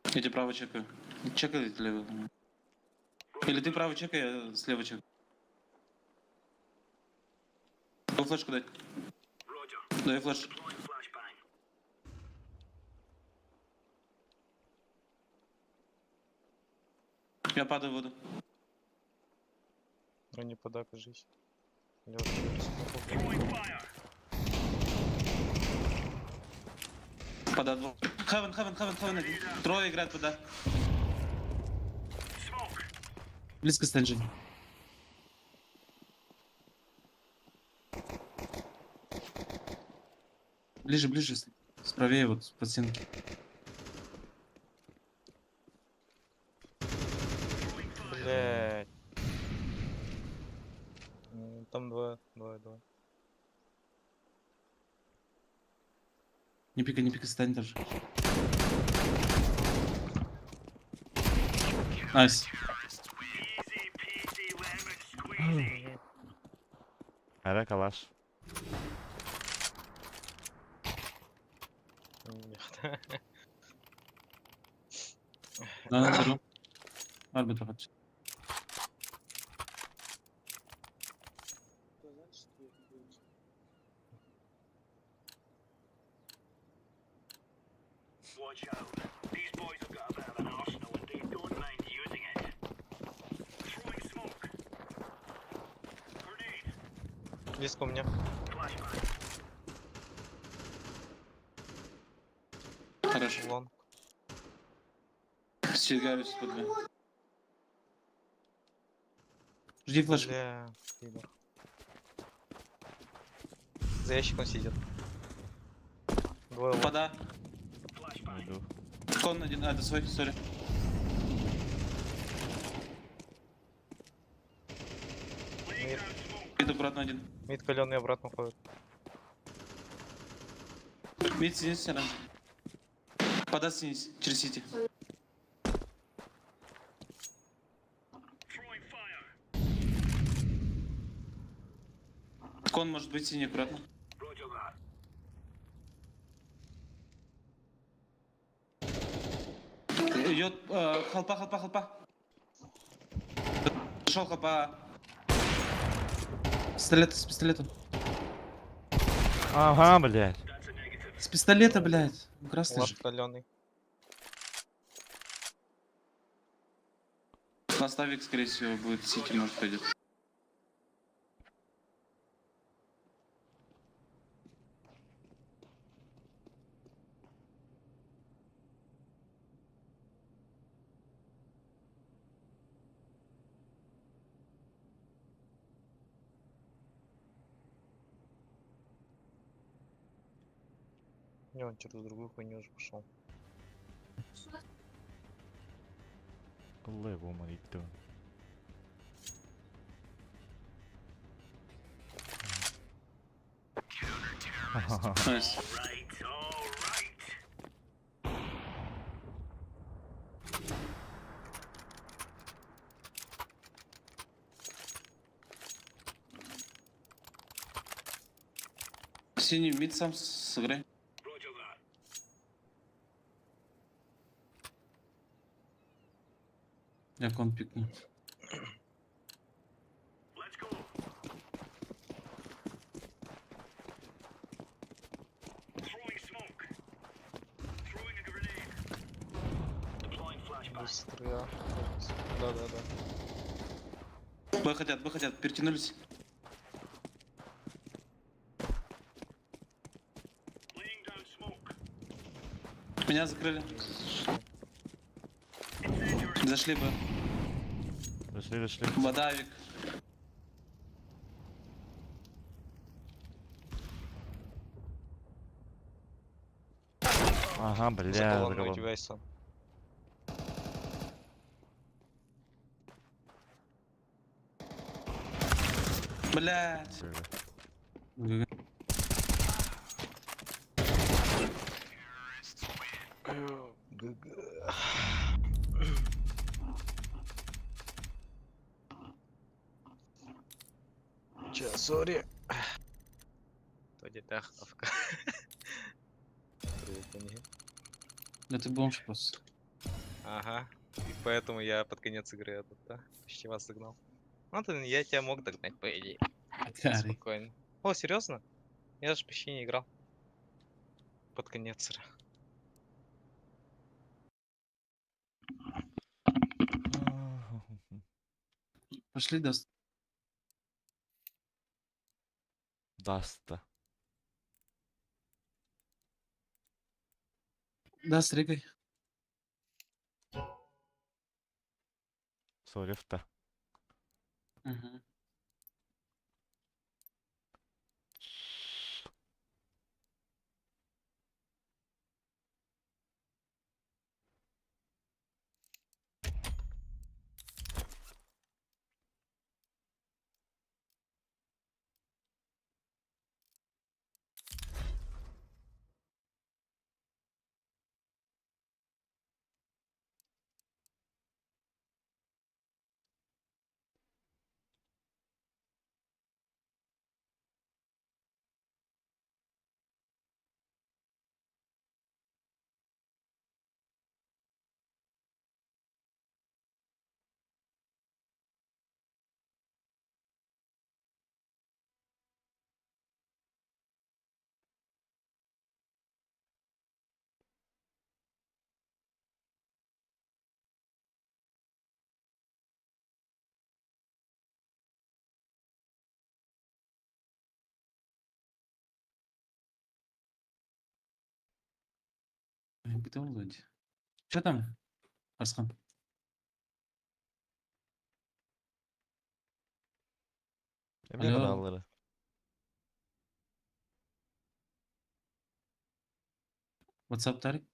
Я тебе право чекаю. Чекай левый. Или ты право чекай, я слева чекаю. Дай флешку дать. Дай флеш. Я падаю в воду. Ну не подай, кажись. Я вообще распробовал. Пода двух. Heaven, heaven, heaven, heaven один. Трое играют пода. Близко стань, Жень. Ближе, ближе. Справее вот по стенке. Блять. Там двое, двое, двое. Не пикай, не пикай, стань даже. Nice. Эрэ калаш. Нет. Да, беру. Арбитр хочу. Близко у меня. Хорошо. Long. Сигаюсь под две. Жди флешку. Бля, пидор. За ящиком сидит. Двое long. Пода. Иду. Con один. А, это свой, sorry. Mid, Mid аккуратно один. mid каленый обратно ходит. Mid снизь, оранжевый. Пода снизь, через city. Con может быть синий, аккуратно. Идет халпа, халпа, халпа. Шел халпа. Пистолет, с пистолетом. Ага, блядь. С пистолета, блядь. Ну, Красный же. Last каленый. Наставик, скорее всего, будет city, может, пойдет. Не, он через другую хуйню уже пошел. Леву молитву. Nice. Синий mid сам сыграй. Я con пикну. Быстрые. Да-да-да. Б хотят, Б хотят, перетянулись. Меня закрыли. Зашли бы. Зашли, зашли. Водавик. Ага, бля, За за колонной у колонну. тебя есть сон. Блять. Бля. Че, сори. То АФК. Да ты бомж просто. Ага. И поэтому я под конец игры этот, да, почти вас догнал. Ну, ты, я тебя мог догнать, по идее. Котярый. Спокойно. О, серьезно? Я же почти не играл. Под конец. Пошли, даст. Даста. Даст, регай. Соревта. Угу. Где он Че там? Арсхан. Эмне Алло. каналлары? WhatsApp Тарик?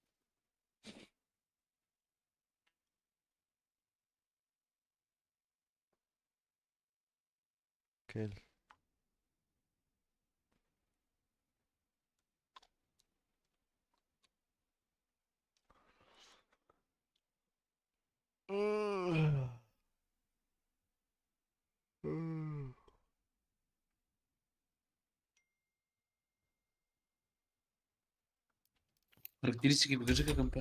Кел. Характеристики покажи как МП.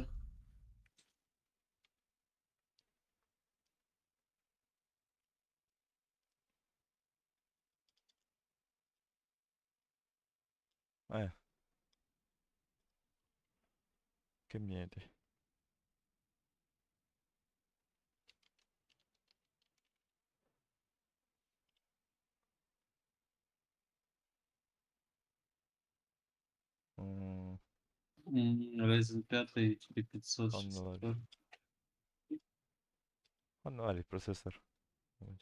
Э. Кем не эти? М, Ryzen 5 4500. Онлайн. Онлайн процессор. Вот.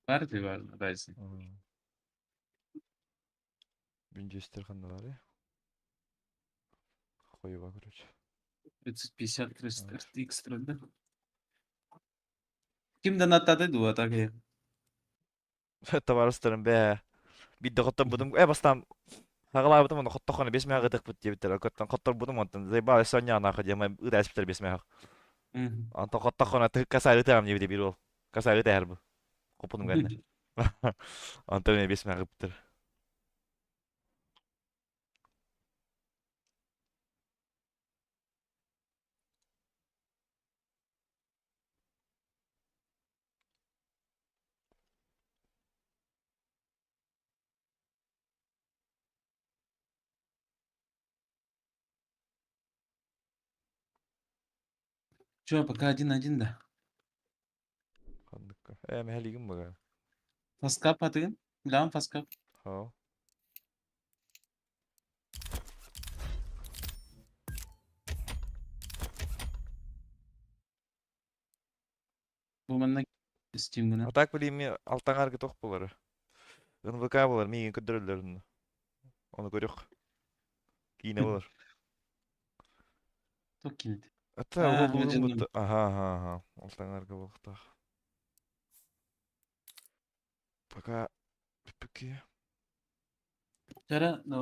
Партия важно, Ryzen. Ага. Windows ханналары. Хуево, короче. 3050 300 RTX да? Ким донаттады дуа так я. Товарыстарым бә. Бидде хоттон будум. Э бастан хагалаабытым оны хоттохону бес мега гытык бут диэбиттер. Окоттон хоттор будум онтон заебал Соня нахуй диэм ыда эспитер бес мега. Онтон хоттохону тык касары тыгам диэбите бир ол. Касары тыгар бу. Хоппунум кэннэ. Онтон мен бес мега гыптыр. Чё, пока один-один, да? Ханныкка. Ээ, мэһэлигин бага. Фаскап атыгын? Билэҕин фаскап? Хоо. Бу манна Steam-гынан. А так билиими алтаҥарга туох буолара? НВК буолар, миигин көрдөрөллөр онно. Ону көрүөх. Киинэ буолар. Туох киинэтэ? Ата Аа, уоллуурун дьоннум. бутта. Аха, аха, аха. Алтаҥарга буолуохтаах. Пока бүппүккэ. Чара, давай.